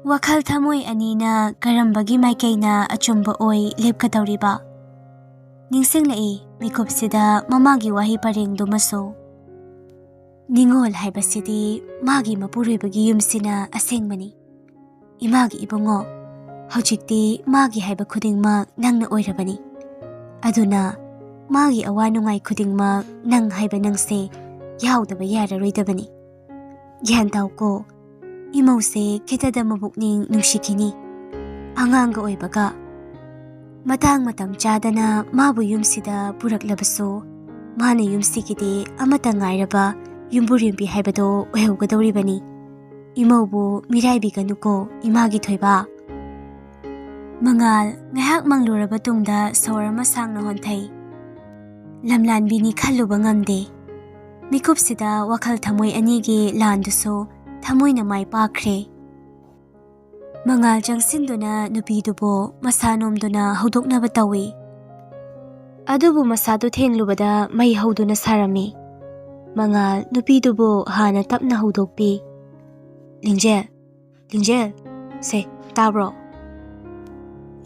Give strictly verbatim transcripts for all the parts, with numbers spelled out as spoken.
ꯋꯥꯈꯜ ꯊꯃꯣꯏ ꯑꯅꯤꯅ ꯀꯔꯝꯕꯒꯤ ꯃꯥꯏꯀꯩꯅ ꯑꯆꯨꯝꯕ ꯑꯣꯏ ꯂꯦꯞꯀꯗꯧꯔꯤꯕ? ꯅꯤꯡꯁꯤꯡꯂꯛꯏ ꯃꯤꯀꯨꯞꯁꯤꯗ ꯃꯃꯥꯒꯤ ꯋꯥꯍꯩ ꯄꯔꯦꯡꯗꯨꯃꯁꯨ꯫ ꯅꯤꯡꯉꯣꯜ ꯍꯥꯏꯕꯁꯤꯗꯤ ꯃꯥꯒꯤ ꯃꯄꯨꯔꯣꯏꯕꯒꯤ ꯌꯨꯝꯁꯤꯅ ꯑꯁꯦꯡꯕꯅꯤ꯫ ꯏꯃꯥꯒꯤ ꯏꯕꯨꯡꯉꯣ, ꯍꯧꯖꯤꯛꯇꯤ ꯃꯥꯒꯤ ꯍꯥꯏꯕ ꯈꯨꯗꯤꯡꯃꯛ ꯅꯪꯅ ꯑꯣꯏꯔꯕꯅꯤ꯫ ꯑꯗꯨꯅ ꯃꯥꯒꯤ ꯑꯋꯥ ꯅꯨꯡꯉꯥꯏ ꯈꯨꯗꯤꯡꯃꯛ ꯅꯪ ꯍꯥꯏꯕ ꯅꯪꯁꯦ ꯌꯥꯎꯗꯕ ꯌꯥꯔꯔꯣꯏꯗꯕꯅꯤ꯫ ꯒ꯭ꯌꯥꯟ ꯇꯥꯎꯀꯣ, ꯏꯃꯧꯁꯦ ꯈꯤꯇꯗ ꯃꯕꯨꯛꯅꯤꯡ ꯅꯨꯡꯁꯤꯈꯤꯅꯤ꯫ ꯑꯉꯥꯡꯒ ꯑꯣꯏꯕꯒ ꯃꯇꯥꯡ ꯃꯇꯝ ꯆꯥꯗꯅ ꯃꯥꯕꯨ ꯌꯨꯝꯁꯤꯗ ꯄꯨꯔꯛꯂꯕꯁꯨ, ꯃꯥꯅ ꯌꯨꯝꯁꯤꯒꯤꯗꯤ ꯑꯃꯠꯇ ꯉꯥꯏꯔꯕ ꯌꯨꯝꯕꯨꯔꯦꯝꯕꯤ ꯍꯥꯏꯕꯗꯣ ꯑꯣꯏꯍꯧꯒꯗꯧꯔꯤꯕꯅꯤ꯫ ꯏꯃꯧꯕꯨ ꯃꯤꯔꯥꯏꯕꯤꯒꯅꯨꯀꯣ, ꯏꯃꯥꯒꯤ ꯊꯣꯏꯕ꯫ ꯃꯉꯥꯜ ꯉꯥꯏꯍꯥꯛ ꯃꯪꯂꯨꯔꯕ ꯇꯨꯡꯗ ꯁꯣꯔ ꯑꯃ ꯁꯥꯡꯅ ꯍꯣꯟꯊꯩ꯫ ꯂꯝꯂꯥꯟꯕꯤꯅꯤ ꯈꯜꯂꯨꯕ ꯉꯝꯗꯦ꯫ ꯃꯤꯀꯨꯞꯁꯤꯗ ꯋꯥꯈꯜ ꯊꯃꯣꯏ ꯑꯅꯤꯒꯤ ꯂꯥꯟꯗꯨꯁꯨ ꯊꯃꯣꯏꯅ ꯃꯥꯏ ꯄꯥꯛꯈ꯭ꯔꯦ꯫ ꯃꯉꯥꯜ ꯆꯪꯁꯤꯟꯗꯨꯅ ꯅꯨꯄꯤꯗꯨꯕꯨ ꯃꯁꯥ ꯅꯣꯝꯗꯨꯅ ꯍꯧꯗꯣꯛꯅꯕ ꯇꯧꯏ꯫ ꯑꯗꯨꯕꯨ ꯃꯁꯥꯗꯨ ꯊꯦꯡꯂꯨꯕꯗ ꯃꯩ ꯍꯧꯗꯨꯅ ꯁꯥꯔꯝꯃꯤ꯫ ꯃꯉꯥꯜ ꯅꯨꯄꯤꯗꯨꯕꯨ ꯍꯥꯟꯅ ꯇꯞꯅ ꯍꯧꯗꯣꯛꯄꯤ꯫ "ꯂꯤꯡꯖꯦꯜ, ꯂꯤꯡꯖꯦꯜ, ꯁꯦ, ꯇꯥꯕ꯭ꯔꯣ?"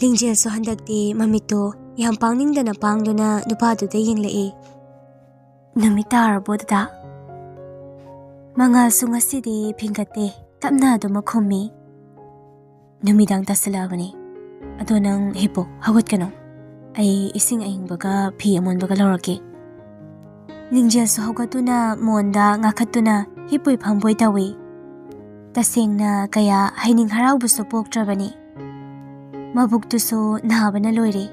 ꯂꯤꯡꯖꯦꯜꯁꯨ ꯍꯟꯗꯛꯇꯤ ꯃꯃꯤꯠꯇꯨ ꯌꯥꯝ ꯄꯥꯡꯅꯤꯡꯗꯅ ꯄꯥꯡꯗꯨꯅ ꯅꯨꯄꯥꯗꯨꯗ ꯌꯦꯡꯂꯛꯏ꯫ "ꯅꯨꯃꯤꯠ ꯇꯥꯔꯕꯣ, ꯗꯗꯥ?" ꯃꯉꯥꯜꯁꯨ ꯉꯁꯤꯗꯤ ꯐꯤꯡꯒꯠꯇꯦ, ꯇꯞꯅ ꯑꯗꯨꯃꯛ ꯈꯨꯝꯃꯤ꯫ "ꯅꯨꯃꯤꯗꯥꯡ ꯇꯥꯁꯤꯜꯂꯛꯑꯕꯅꯤ꯫ ꯑꯗꯣ ꯅꯪ ꯍꯤꯞꯄꯣ, ꯍꯧꯒꯠꯀꯅꯨ꯫ ꯑꯩ ꯏꯁꯤꯡ ꯑꯏꯪꯕꯒ ꯐꯤ ꯑꯃꯣꯟꯕꯒ ꯂꯧꯔꯛꯀꯦ꯫" ꯂꯤꯡꯖꯦꯜꯁꯨ ꯍꯧꯒꯠꯇꯨꯅ ꯃꯣꯟꯗ ꯉꯥꯈꯠꯇꯨꯅ ꯍꯤꯞꯄꯣꯏ ꯐꯝꯕꯣꯏ ꯇꯧꯏ꯫ ꯇꯁꯦꯡꯅ ꯀꯌꯥ ꯍꯩꯅꯤꯡ ꯍꯔꯥꯎꯕꯁꯨ ꯄꯣꯛꯇ꯭ꯔꯕꯅꯤ꯫ ꯃꯕꯨꯛꯇꯨꯁꯨ ꯅꯥꯕꯅ ꯂꯣꯏꯔꯦ꯫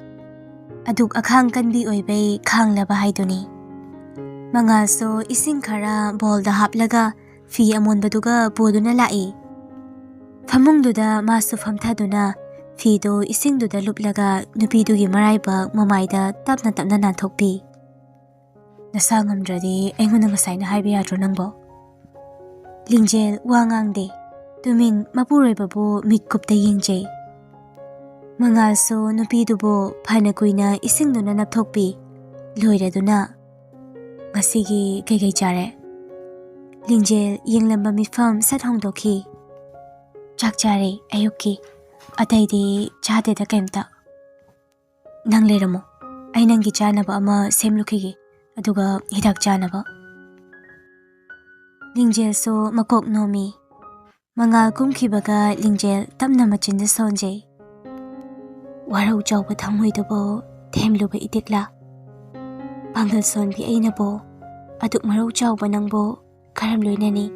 ꯑꯗꯨꯛ ꯑꯈꯥꯡ ꯀꯟꯕꯤ ꯑꯣꯏꯕꯩ ꯈꯥꯡꯂꯕ ꯍꯥꯏꯗꯨꯅꯤ꯫ ꯃꯉꯥꯜꯁꯨ ꯏꯁꯤꯡ ꯈꯔ ꯕꯣꯜꯗ ꯍꯥꯞꯂꯒ ꯐꯤ ꯑꯃꯣꯟꯕꯗꯨꯒ ꯄꯨꯗꯨꯅ ꯂꯥꯛꯏ꯫ ꯐꯃꯨꯡꯗꯨꯗ ꯃꯥꯁꯨ ꯐꯝꯊꯗꯨꯅ ꯐꯤꯗꯨ ꯏꯁꯤꯡꯗꯨꯗ ꯂꯨꯞꯂꯒ ꯅꯨꯄꯤꯗꯨꯒꯤ ꯃꯔꯥꯏꯕꯛ ꯃꯃꯥꯏꯗ ꯇꯞꯅ ꯇꯞꯅ ꯅꯥꯟꯊꯣꯛꯄꯤ꯫ "ꯅꯁꯥ ꯉꯝꯗ꯭ꯔꯗꯤ ꯑꯩꯉꯣꯟꯗ ꯉꯁꯥꯏꯅ ꯍꯥꯏꯕ ꯌꯥꯗ꯭ꯔꯣ ꯅꯪꯕꯣ?" ꯂꯤꯡꯖꯦꯜ ꯋꯥ ꯉꯥꯡꯗꯦ꯫ ꯇꯨꯃꯤꯟ ꯃꯄꯨꯔꯣꯏꯕꯕꯨ ꯃꯤꯠ ꯀꯨꯞꯇ ꯌꯦꯡꯖꯩ꯫ ꯃꯉꯥꯜꯁꯨ ꯅꯨꯄꯤꯗꯨꯕꯨ ꯐꯅ ꯀꯨꯏꯅ ꯏꯁꯤꯡꯗꯨꯅ ꯅꯞꯊꯣꯛꯄꯤ꯫ ꯂꯣꯏꯔꯗꯨꯅ, "ꯉꯁꯤꯒꯤ ꯀꯩꯀꯩ ꯆꯥꯔꯦ?" ꯂꯤꯡꯖꯦꯜ ꯌꯦꯡꯂꯝꯕ ꯃꯤꯠꯐꯝ ꯁꯠ ꯍꯣꯡꯗꯣꯛꯈꯤ꯫ ꯆꯥꯛ ꯆꯥꯔꯦ ꯑꯌꯨꯛꯀꯤ꯫ ꯑꯇꯩꯗꯤ ꯆꯥꯗꯦꯗ ꯀꯩꯝꯇ꯫ ꯅꯪ ꯂꯩꯔꯝꯃꯣ, ꯑꯩ ꯅꯪꯒꯤ ꯆꯥꯅꯕ ꯑꯃ ꯁꯦꯝꯂꯨꯈꯤꯒꯦ, ꯑꯗꯨꯒ ꯍꯤꯗꯥꯛ ꯆꯥꯅꯕ꯫ ꯂꯤꯡꯖꯦꯜꯁꯨ ꯃꯀꯣꯛ ꯅꯣꯝꯃꯤ꯫ ꯃꯉꯥꯜ ꯀꯨꯝꯈꯤꯕꯒ ꯂꯤꯡꯖꯦꯜ ꯇꯞꯅ ꯃꯆꯤꯟꯗ ꯁꯣꯟꯖꯩ꯫ ꯋꯥꯔꯧ ꯆꯥꯎꯕ ꯊꯃꯣꯏꯗꯨꯕꯨ ꯊꯦꯝꯂꯨꯕ ꯏꯇꯤꯛꯂꯥ? ꯄꯥꯡꯒꯜ ꯁꯣꯟꯕꯤ ꯑꯩꯅꯕꯨ ꯑꯗꯨꯛ ꯃꯔꯧ ꯆꯥꯎꯕ ꯅꯪꯕꯨ ꯀꯔꯝ ꯂꯣꯏꯅꯅꯤ?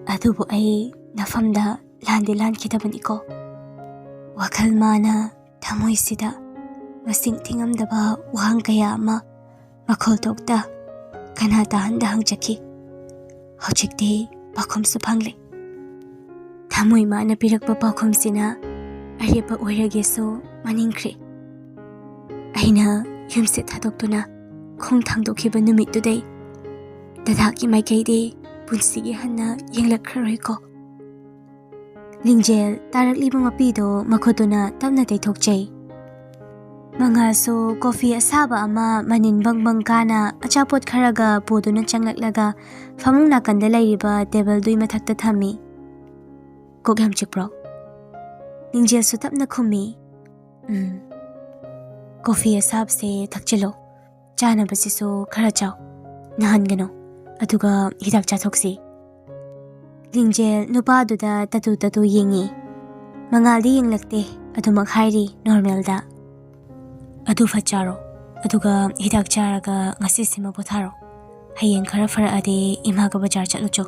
ꯑꯗꯨꯕꯨ ꯑꯩ ꯅꯐꯝꯗ ꯂꯥꯟꯗꯤ ꯂꯥꯟꯈꯤꯗꯕꯅꯤꯀꯣ꯫ ꯋꯥꯈꯜ ꯃꯥꯅ ꯊꯃꯣꯏꯁꯤꯗ ꯃꯁꯤꯡ ꯊꯤꯉꯝꯗꯕ ꯋꯥꯍꯪ ꯀꯌꯥ ꯑꯃ ꯃꯈꯣꯜ ꯊꯣꯛꯇ ꯀꯅꯥ ꯇꯥꯍꯟꯗ ꯍꯪꯖꯈꯤ꯫ ꯍꯧꯖꯤꯛꯇꯤ ꯄꯥꯎꯈꯨꯝꯁꯨ ꯐꯪꯂꯦ꯫ ꯊꯃꯣꯏ ꯃꯥꯅ ꯄꯤꯔꯛꯄ ꯄꯥꯎꯈꯨꯝꯁꯤꯅ ꯑꯔꯦꯞꯄ ꯑꯣꯏꯔꯒꯦꯁꯨ ꯃꯅꯤꯡꯈ꯭ꯔꯦ꯫ ꯑꯩꯅ ꯌꯨꯝꯁꯦ ꯊꯥꯗꯣꯛꯇꯨꯅ ꯈꯣꯡ ꯊꯥꯡꯗꯣꯛꯈꯤꯕ ꯅꯨꯃꯤꯠꯇꯨꯗꯩ ꯗꯗꯥꯒꯤ ꯃꯥꯏꯀꯩꯗꯤ ꯄꯨꯟꯁꯤꯒꯤ ꯍꯟꯅ ꯌꯦꯡꯂꯛꯈ꯭ꯔꯔꯣꯏꯀꯣ꯫ ꯂꯤꯡꯖꯦꯜ ꯇꯥꯔꯛꯂꯤꯕ ꯃꯄꯤꯗꯣ ꯃꯈꯨꯠꯇꯨꯅ ꯇꯞꯅ ꯇꯩꯊꯣꯛꯆꯩ꯫ ꯃꯉꯥꯜꯁꯨ ꯀꯣꯐꯤ ꯑꯁꯥꯕ ꯑꯃ ꯃꯅꯤꯟ ꯕꯪ ꯕꯪ ꯀꯥꯅ ꯑꯆꯥꯄꯣꯠ ꯈꯔꯒ ꯄꯨꯗꯨꯅ ꯆꯪꯂꯛꯂꯒ ꯐꯃꯨꯡ ꯅꯥꯀꯟꯗ ꯂꯩꯔꯤꯕ ꯇꯦꯕꯜꯗꯨꯒꯤ ꯃꯊꯛꯇ ꯊꯝꯃꯤ꯫ "ꯀꯣꯛ ꯌꯥꯝ ꯆꯤꯛꯄ꯭ꯔꯣ?" ꯂꯤꯡꯖꯦꯜꯁꯨ ꯇꯞꯅ ꯈꯨꯝꯃꯤ, "ꯎꯝ꯫ ꯀꯣꯐꯤ ꯑꯁꯥꯕꯁꯦ ꯊꯛꯆꯤꯜꯂꯣ꯫ ꯆꯥꯅꯕꯁꯤꯁꯨ ꯈꯔ ꯆꯥꯎ꯫ ꯅꯥꯍꯟꯒꯅꯨ꯫ ꯑꯗꯨꯒ ꯍꯤꯗꯥꯛ ꯆꯥꯊꯣꯛꯁꯤ꯫" ꯂꯤꯡꯖꯦꯜ ꯅꯨꯄꯥꯗꯨꯗ ꯇꯇꯨ ꯇꯇꯨ ꯌꯦꯡꯉꯤ꯫ ꯃꯉꯥꯜꯗꯤ ꯌꯦꯡꯂꯛꯇꯦ, ꯑꯗꯨꯃꯛ ꯍꯥꯏꯔꯤ ꯅꯣꯔꯃꯦꯜꯗ꯫ "ꯑꯗꯨ ꯐꯠ ꯆꯥꯔꯣ, ꯑꯗꯨꯒ ꯍꯤꯗꯥꯛ ꯆꯥꯔꯒ ꯉꯁꯤꯁꯤꯃ ꯄꯣꯊꯥꯔꯣ꯫ ꯍꯌꯦꯡ ꯈꯔ ꯐꯔꯛꯑꯗꯤ ꯏꯃꯥꯒ ꯕꯖꯥꯔ ꯆꯠꯂꯨꯆꯣ꯫"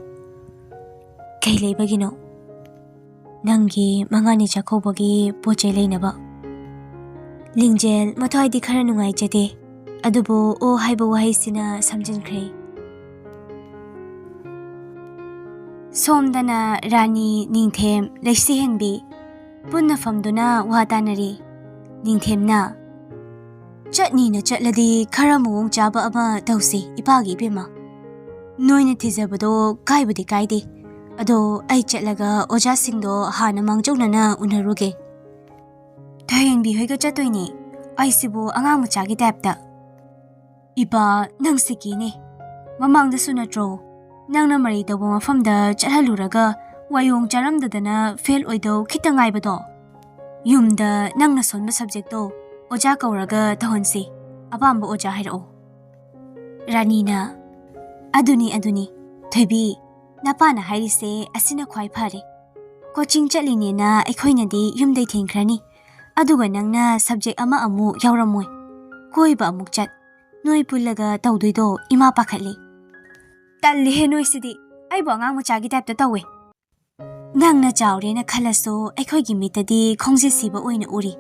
"ꯀꯩ ꯂꯩꯕꯒꯤꯅꯣ?" "ꯅꯪꯒꯤ ꯃꯉꯥꯅꯤ ꯆꯥꯛꯀꯧꯕꯒꯤ ꯄꯣꯠ ꯆꯩ ꯂꯩꯅꯕ꯫" ꯂꯤꯡꯖꯦꯜ ꯃꯊ꯭ꯋꯥꯏꯗꯤ ꯈꯔ ꯅꯨꯡꯉꯥꯏꯖꯗꯦ, ꯑꯗꯨꯕꯨ "ꯑꯣ" ꯍꯥꯏꯕ ꯋꯥꯍꯩꯁꯤꯅ ꯁꯝꯖꯤꯟꯈ꯭ꯔꯦ꯫ ꯁꯣꯝꯗꯅ ꯔꯥꯅꯤ, ꯅꯤꯡꯊꯦꯝ, ꯂꯩꯁꯤꯍꯦꯟꯕꯤ ꯄꯨꯟꯅ ꯐꯝꯗꯨꯅ ꯋꯥ ꯇꯥꯅꯔꯤ꯫ ꯅꯤꯡꯊꯦꯝꯅ, "ꯆꯠꯅꯤꯅ ꯆꯠꯂꯗꯤ ꯈꯔ ꯃꯑꯣꯡ ꯆꯥꯕ ꯑꯃ ꯇꯧꯁꯤ, ꯏꯄꯥꯒꯤ ꯏꯕꯦꯝꯃ꯫ ꯅꯣꯏꯅ ꯊꯤꯖꯕꯗꯣ ꯀꯥꯏꯕꯨꯗꯤ ꯀꯥꯏꯗꯦ, ꯑꯗꯣ ꯑꯩ ꯆꯠꯂꯒ ꯑꯣꯖꯥꯁꯤꯡꯗꯣ ꯍꯥꯟꯅ ꯃꯥꯡꯖꯧꯅꯅ ꯎꯅꯔꯨꯒꯦ꯫" "ꯊꯣꯏꯍꯦꯟꯕꯤ ꯍꯣꯏꯒ ꯆꯠꯇꯣꯏꯅꯦ꯫ ꯑꯩꯁꯤꯕꯨ ꯑꯉꯥꯡ ꯃꯆꯥꯒꯤ ꯇꯥꯏꯞꯇ꯫" "ꯏꯄꯥ, ꯅꯪ ꯁꯤꯀꯤꯅꯦ꯫ ꯃꯃꯥꯡꯗꯁꯨ ꯅꯠꯇ꯭ꯔꯣ ꯅꯪꯅ ꯃꯔꯩ ꯇꯧꯕ ꯃꯐꯝꯗ ꯆꯠꯍꯜꯂꯨꯔꯒ ꯋꯥꯌꯣꯡ ꯆꯥꯔꯝꯗꯗꯅ ꯐꯦꯜ ꯑꯣꯏꯗꯧ ꯈꯤꯇ ꯉꯥꯏꯕꯗꯣ꯫ ꯌꯨꯝꯗ ꯅꯪꯅ ꯁꯣꯟꯕ ꯁꯕꯖꯦꯛꯇꯣ ꯑꯣꯖꯥ ꯀꯧꯔꯒ ꯇꯧꯍꯟꯁꯤ꯫ ꯑꯄꯥꯝꯕ ꯑꯣꯖꯥ ꯍꯥꯏꯔꯛꯑꯣ꯫ ꯔꯥꯅꯤꯅ, "ꯑꯗꯨꯅꯤ, ꯑꯗꯨꯅꯤ꯫ ꯊꯣꯏꯕꯤ, ꯅꯄꯥꯅ ꯍꯥꯏꯔꯤꯁꯦ ꯑꯁꯤꯅ ꯈ꯭ꯋꯥꯏ ꯐꯔꯦ꯫ ꯀꯣꯆꯤꯡ ꯆꯠꯂꯤꯅꯦꯅ ꯑꯩꯈꯣꯏꯅꯗꯤ ꯌꯨꯝꯗꯩ ꯊꯤꯡꯈ꯭ꯔꯅꯤ꯫ ꯑꯗꯨꯒ ꯅꯪꯅ ꯁꯕꯖꯦꯛ ꯑꯃ ꯑꯃꯨꯛ ꯌꯥꯎꯔꯝꯃꯣꯏ꯫ ꯀꯣꯏꯕ ꯑꯃꯨꯛ ꯆꯠ꯫ ꯅꯣꯏ ꯄꯨꯜꯂꯒ ꯇꯧꯗꯣꯏꯗꯣ ꯏꯃꯥ ꯄꯥꯈꯠꯂꯤ꯫" "ꯇꯜꯂꯤꯍꯦ ꯅꯣꯏꯁꯤꯗꯤ꯫ ꯑꯩꯕꯨ ꯑꯉꯥꯡ ꯃꯆꯥꯒꯤ ꯇꯥꯏꯞꯇ ꯇꯧꯋꯦ꯫ ꯅꯪꯅ ꯆꯥꯎꯔꯦꯅ ꯈꯜꯂꯁꯨ ꯑꯩꯈꯣꯏꯒꯤ ꯃꯤꯠꯇꯗꯤ ꯈꯣꯡꯖꯦ ꯁꯤꯕ ꯑꯣꯏꯅ ꯎꯔꯤ꯫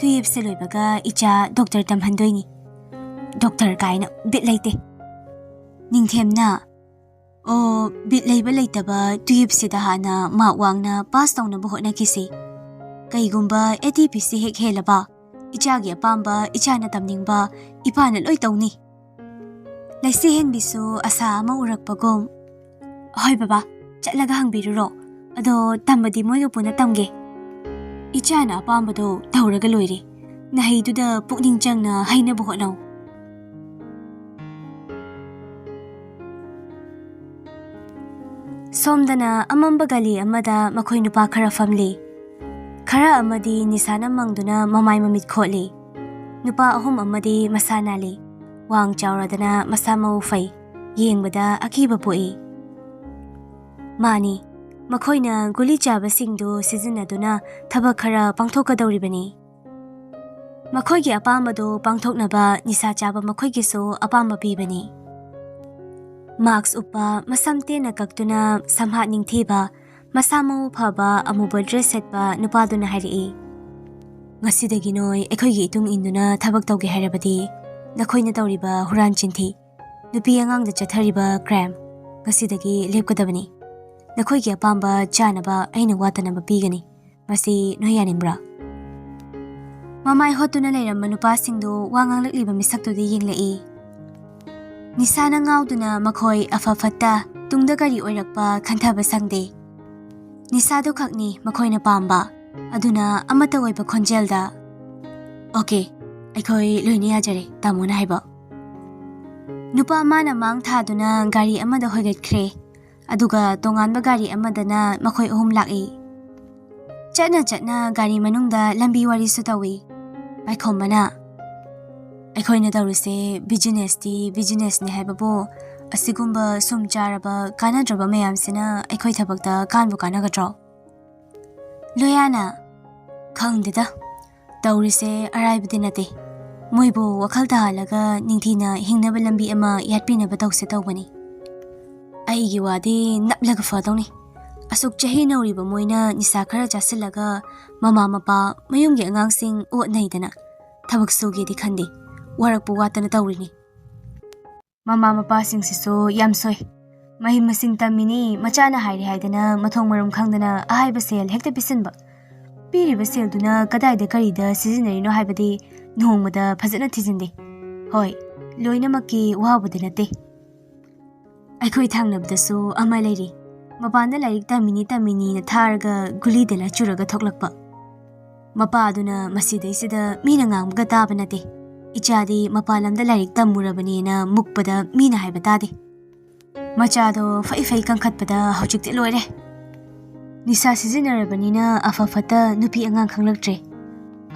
ꯇꯨꯌꯦꯞꯁꯦ ꯂꯣꯏꯕꯒ ꯏꯆꯥ ꯗꯣꯛꯇꯔ ꯇꯝꯍꯟꯗꯣꯏꯅꯤ꯫" "ꯗꯣꯛꯇꯔ ꯀꯥꯏꯅ ꯕꯤꯠ ꯂꯩꯇꯦ꯫" ꯅꯤꯡꯊꯦꯝꯅ, "ꯑꯣ, ꯕꯤꯠ ꯂꯩꯕ ꯂꯩꯇꯕ ꯇꯨꯌꯦꯞꯁꯤꯗ ꯍꯥꯟꯅ ꯃꯥꯔꯛ ꯋꯥꯡꯅ ꯄꯥꯁ ꯇꯧꯅꯕ ꯍꯣꯠꯅꯈꯤꯁꯤ꯫ ꯀꯩꯒꯨꯝꯕ ꯑꯦ ꯇꯤ ꯄꯤꯁꯤ ꯍꯦꯛ ꯍꯦꯜꯂꯕ, ꯏꯆꯥꯒꯤ ꯑꯄꯥꯝꯕ, ꯏꯆꯥꯅ ꯇꯝꯅꯤꯡꯕ, ꯏꯄꯥꯅ ꯂꯣꯏ ꯇꯧꯅꯤ꯫" ꯂꯩꯁꯤ ꯍꯦꯟꯕꯤꯁꯨ ꯑꯁꯥ ꯑꯃ ꯎꯔꯛꯄꯒꯨꯝ, "ꯍꯣꯏ ꯕꯕꯥ, ꯆꯠꯂꯒ ꯍꯪꯕꯤꯔꯨꯔꯣ꯫ ꯑꯗꯣ ꯇꯝꯕꯗꯤ ꯃꯣꯏꯒ ꯄꯨꯟꯅ ꯇꯝꯒꯦ꯫ ꯏꯆꯥꯅ ꯑꯄꯥꯝꯕꯗꯣ ꯇꯧꯔꯒ ꯂꯣꯏꯔꯦ꯫ ꯅꯍꯩꯗꯨꯗ ꯄꯨꯛꯅꯤꯡ ꯆꯪꯅ ꯍꯩꯅꯕ ꯍꯣꯠꯅꯧ꯫" ꯁꯣꯝꯗꯅ ꯑꯃꯝꯕ ꯒꯂꯤ ꯑꯃꯗ ꯃꯈꯣꯏ ꯅꯨꯄꯥ ꯈꯔ ꯐꯝꯂꯤ꯫ ꯈꯔ ꯑꯃꯗꯤ ꯅꯤꯁꯥꯅ ꯃꯪꯗꯨꯅ ꯃꯃꯥꯏ ꯃꯃꯤꯠ ꯈꯣꯠꯂꯤ꯫ ꯅꯨꯄꯥ ꯑꯍꯨꯝ ꯑꯃꯗꯤ ꯃꯁꯥ ꯅꯥꯜꯂꯤ꯫ ꯋꯥꯡ ꯆꯥꯎꯔꯗꯅ ꯃꯁꯥ ꯃꯎ ꯐꯩ꯫ ꯌꯦꯡꯕꯗ ꯑꯀꯤꯕ ꯄꯣꯛꯏ꯫ ꯃꯥꯅꯤ, ꯃꯈꯣꯏꯅ ꯒꯨꯂꯤ ꯆꯥꯕꯁꯤꯡꯗꯨ ꯁꯤꯖꯤꯟꯅꯗꯨꯅ ꯊꯕꯛ ꯈꯔ ꯄꯥꯡꯊꯣꯛꯀꯗꯧꯔꯤꯕꯅꯤ꯫ ꯃꯈꯣꯏꯒꯤ ꯑꯄꯥꯝꯕꯗꯨ ꯄꯥꯡꯊꯣꯛꯅꯕ ꯅꯤꯁꯥ ꯆꯥꯕ ꯃꯈꯣꯏꯒꯤꯁꯨ ꯑꯄꯥꯝꯕ ꯄꯤꯕꯅꯤ꯫ ꯃꯥꯛꯁ ꯎꯞꯄ, ꯃꯁꯝ ꯇꯦꯟꯅ ꯀꯛꯇꯨꯅ, ꯁꯝꯍꯥꯠ ꯅꯤꯡꯊꯤꯕ, ꯃꯁꯥ ꯃꯎ ꯐꯕ, ꯑꯃꯨꯕ ꯗ꯭ꯔꯦꯁ ꯁꯦꯠꯄ ꯅꯨꯄꯥꯗꯨꯅ ꯍꯥꯏꯔꯛꯏ, "ꯉꯁꯤꯗꯒꯤ ꯅꯣꯏ ꯑꯩꯈꯣꯏꯒꯤ ꯏꯇꯨꯡ ꯏꯟꯗꯨꯅ ꯊꯕꯛ ꯇꯧꯒꯦ ꯍꯥꯏꯔꯕꯗꯤ ꯅꯈꯣꯏꯅ ꯇꯧꯔꯤꯕ ꯍꯨꯔꯥꯟ ꯆꯤꯟꯊꯤ, ꯅꯨꯄꯤ ꯑꯉꯥꯡꯗ ꯆꯠꯊꯔꯤꯕ ꯀ꯭ꯔꯥꯏꯝ ꯉꯁꯤꯗꯒꯤ ꯂꯦꯞꯀꯗꯕꯅꯤ꯫ ꯅꯈꯣꯏꯒꯤ ꯑꯄꯥꯝꯕ ꯆꯥꯅꯕ ꯑꯩꯅ ꯋꯥꯠꯇꯅꯕ ꯄꯤꯒꯅꯤ꯫ ꯃꯁꯤ ꯅꯣꯏ ꯌꯥꯅꯤꯡꯕ꯭ꯔꯥ?" ꯃꯃꯥꯏ ꯍꯣꯠꯇꯨꯅ ꯂꯩꯔꯝꯕ ꯅꯨꯄꯥꯁꯤꯡꯗꯨ ꯋꯥ ꯉꯥꯡꯂꯛꯂꯤꯕ ꯃꯤꯁꯛꯇꯨꯗ ꯌꯦꯡꯂꯛꯏ꯫ ꯅꯤꯁꯥꯅ ꯉꯥꯎꯗꯨꯅ ꯃꯈꯣꯏ ꯑꯐ ꯐꯠꯇ, ꯇꯨꯡꯗ ꯀꯔꯤ ꯑꯣꯏꯔꯛꯄ ꯈꯟꯊꯕ ꯁꯪꯗꯦ꯫ ꯅꯤꯁꯥꯗꯨ ꯈꯛꯅꯤ ꯃꯈꯣꯏꯅ ꯄꯥꯝꯕ, ꯑꯗꯨꯅ ꯑꯃꯠꯇ ꯑꯣꯏꯕ ꯈꯣꯟꯖꯦꯜꯗ, "ꯑꯣꯀꯦ, ꯑꯩꯈꯣꯏ ꯂꯣꯏꯅ ꯌꯥꯖꯔꯦ, ꯇꯥꯃꯣꯅ ꯍꯥꯏꯕ꯫" ꯅꯨꯄꯥ ꯑꯃꯅ ꯃꯥꯡ ꯊꯥꯗꯨꯅ ꯒꯥꯔꯤ ꯑꯃꯗ ꯍꯣꯏꯒꯠꯈ꯭ꯔꯦ꯫ ꯑꯗꯨꯒ ꯇꯣꯉꯥꯟꯕ ꯒꯥꯔꯤ ꯑꯃꯗꯅ ꯃꯈꯣꯏ ꯑꯍꯨꯝ ꯂꯥꯛꯏ꯫ ꯆꯠꯅ ꯆꯠꯅ ꯒꯥꯔꯤ ꯃꯅꯨꯡꯗ ꯂꯝꯕꯤ ꯋꯥꯔꯤꯁꯨ ꯇꯧꯏ꯫ ꯄꯥꯏꯈꯣꯝꯕꯅ, "ꯑꯩꯈꯣꯏꯅ ꯇꯧꯔꯤꯁꯦ ꯕꯤꯖꯤꯅꯦꯁꯇꯤ ꯕꯤꯖꯤꯅꯦꯁꯅꯤ ꯍꯥꯏꯕꯕꯨ, ꯑꯁꯤꯒꯨꯝꯕ ꯁꯨꯝ ꯆꯥꯔꯕ ꯀꯥꯟꯅꯗ꯭ꯔꯕ ꯃꯌꯥꯝꯁꯤꯅ ꯑꯩꯈꯣꯏ ꯊꯕꯛꯇ ꯀꯥꯟꯕꯨ ꯀꯥꯟꯅꯒꯗ꯭ꯔꯣ?" ꯂꯣꯌꯥꯅ, "ꯈꯪꯗꯦꯗ, ꯇꯧꯔꯤꯁꯦ ꯑꯔꯥꯏꯕꯗꯤ ꯅꯠꯇꯦ꯫ ꯃꯣꯏꯕꯨ ꯋꯥꯈꯜ ꯇꯥꯍꯜꯂꯒ ꯅꯤꯡꯊꯤꯅ ꯍꯤꯡꯅꯕ ꯂꯝꯕꯤ ꯑꯃ ꯌꯥꯠꯄꯤꯅꯕ ꯇꯧꯁꯦ ꯇꯧꯕꯅꯤ꯫ ꯑꯩꯒꯤ ꯋꯥꯗꯤ ꯅꯞꯂꯒ ꯐꯗꯧꯅꯤ꯫ ꯑꯁꯨꯛ ꯆꯍꯤ ꯅꯧꯔꯤꯕ ꯃꯣꯏꯅ ꯅꯤꯁꯥ ꯈꯔ ꯆꯥꯁꯤꯜꯂꯒ ꯃꯃꯥ ꯃꯄꯥ, ꯃꯌꯨꯝꯒꯤ ꯑꯉꯥꯡꯁꯤꯡ ꯑꯣꯠꯅꯩꯗꯅ ꯊꯕꯛ ꯁꯨꯒꯦꯗꯤ ꯈꯟꯗꯦ꯫ ꯋꯥꯔꯛꯄ ꯋꯥꯠꯇꯅ ꯇꯧꯔꯤꯅꯤ꯫ ꯃꯃꯥ ꯃꯄꯥꯁꯤꯡꯁꯤꯁꯨ ꯌꯥꯝ ꯁꯣꯏ꯫ ꯃꯍꯩ ꯃꯁꯤꯡ ꯇꯝꯃꯤꯅꯤ, ꯃꯆꯥꯅ ꯍꯥꯏꯔꯦ ꯍꯥꯏꯗꯅ ꯃꯊꯣꯡ ꯃꯔꯝ ꯈꯪꯗꯅ ꯑꯍꯥꯏꯕ ꯁꯦꯜ ꯍꯦꯛꯇ ꯄꯤꯁꯤꯟꯕ꯫ ꯄꯤꯔꯤꯕ ꯁꯦꯜꯗꯨꯅ ꯀꯗꯥꯏꯗ ꯀꯔꯤꯗ ꯁꯤꯖꯤꯟꯅꯔꯤꯅꯣ ꯍꯥꯏꯕꯗꯤ ꯅꯣꯡꯃꯗ ꯐꯖꯅ ꯊꯤꯖꯤꯟꯗꯦ꯫ ꯍꯣꯏ, ꯂꯣꯏꯅꯃꯛꯀꯤ ꯋꯥꯕꯨꯗꯤ ꯅꯠꯇꯦ꯫ ꯑꯩꯈꯣꯏ ꯊꯪꯅꯕꯗꯁꯨ ꯑꯃ ꯂꯩꯔꯤ꯫ ꯃꯄꯥꯟꯗ ꯂꯥꯏꯔꯤꯛ ꯇꯝꯃꯤꯅꯤ ꯇꯝꯃꯤꯅꯤꯅ ꯊꯥꯔꯒ ꯒꯨꯂꯤꯗ ꯂꯥꯏꯆꯨꯔꯒ ꯊꯣꯛꯂꯛꯄ꯫ ꯃꯄꯥꯗꯨꯅ ꯃꯁꯤꯗꯩꯁꯤꯗ ꯃꯤꯅ ꯉꯥꯡꯕꯒ ꯇꯥꯕ ꯅꯠꯇꯦ꯫ ꯏꯆꯥꯗꯤ ꯃꯄꯥꯟ ꯂꯝꯗ ꯂꯥꯏꯔꯤꯛ ꯇꯝꯃꯨꯔꯕꯅꯦꯅ ꯃꯨꯛꯄꯗ ꯃꯤꯅ ꯍꯥꯏꯕ ꯇꯥꯗꯦ꯫ ꯃꯆꯥꯗꯣ ꯐꯩ ꯐꯩ ꯀꯟꯈꯠꯄꯗ ꯍꯧꯖꯤꯛꯇꯤ ꯂꯣꯏꯔꯦ꯫ ꯅꯤꯁꯥ ꯁꯤꯖꯤꯟꯅꯔꯕꯅꯤꯅ ꯑꯐ ꯐꯠꯇ ꯅꯨꯄꯤ ꯑꯉꯥꯡ ꯈꯪꯂꯛꯇ꯭ꯔꯦ꯫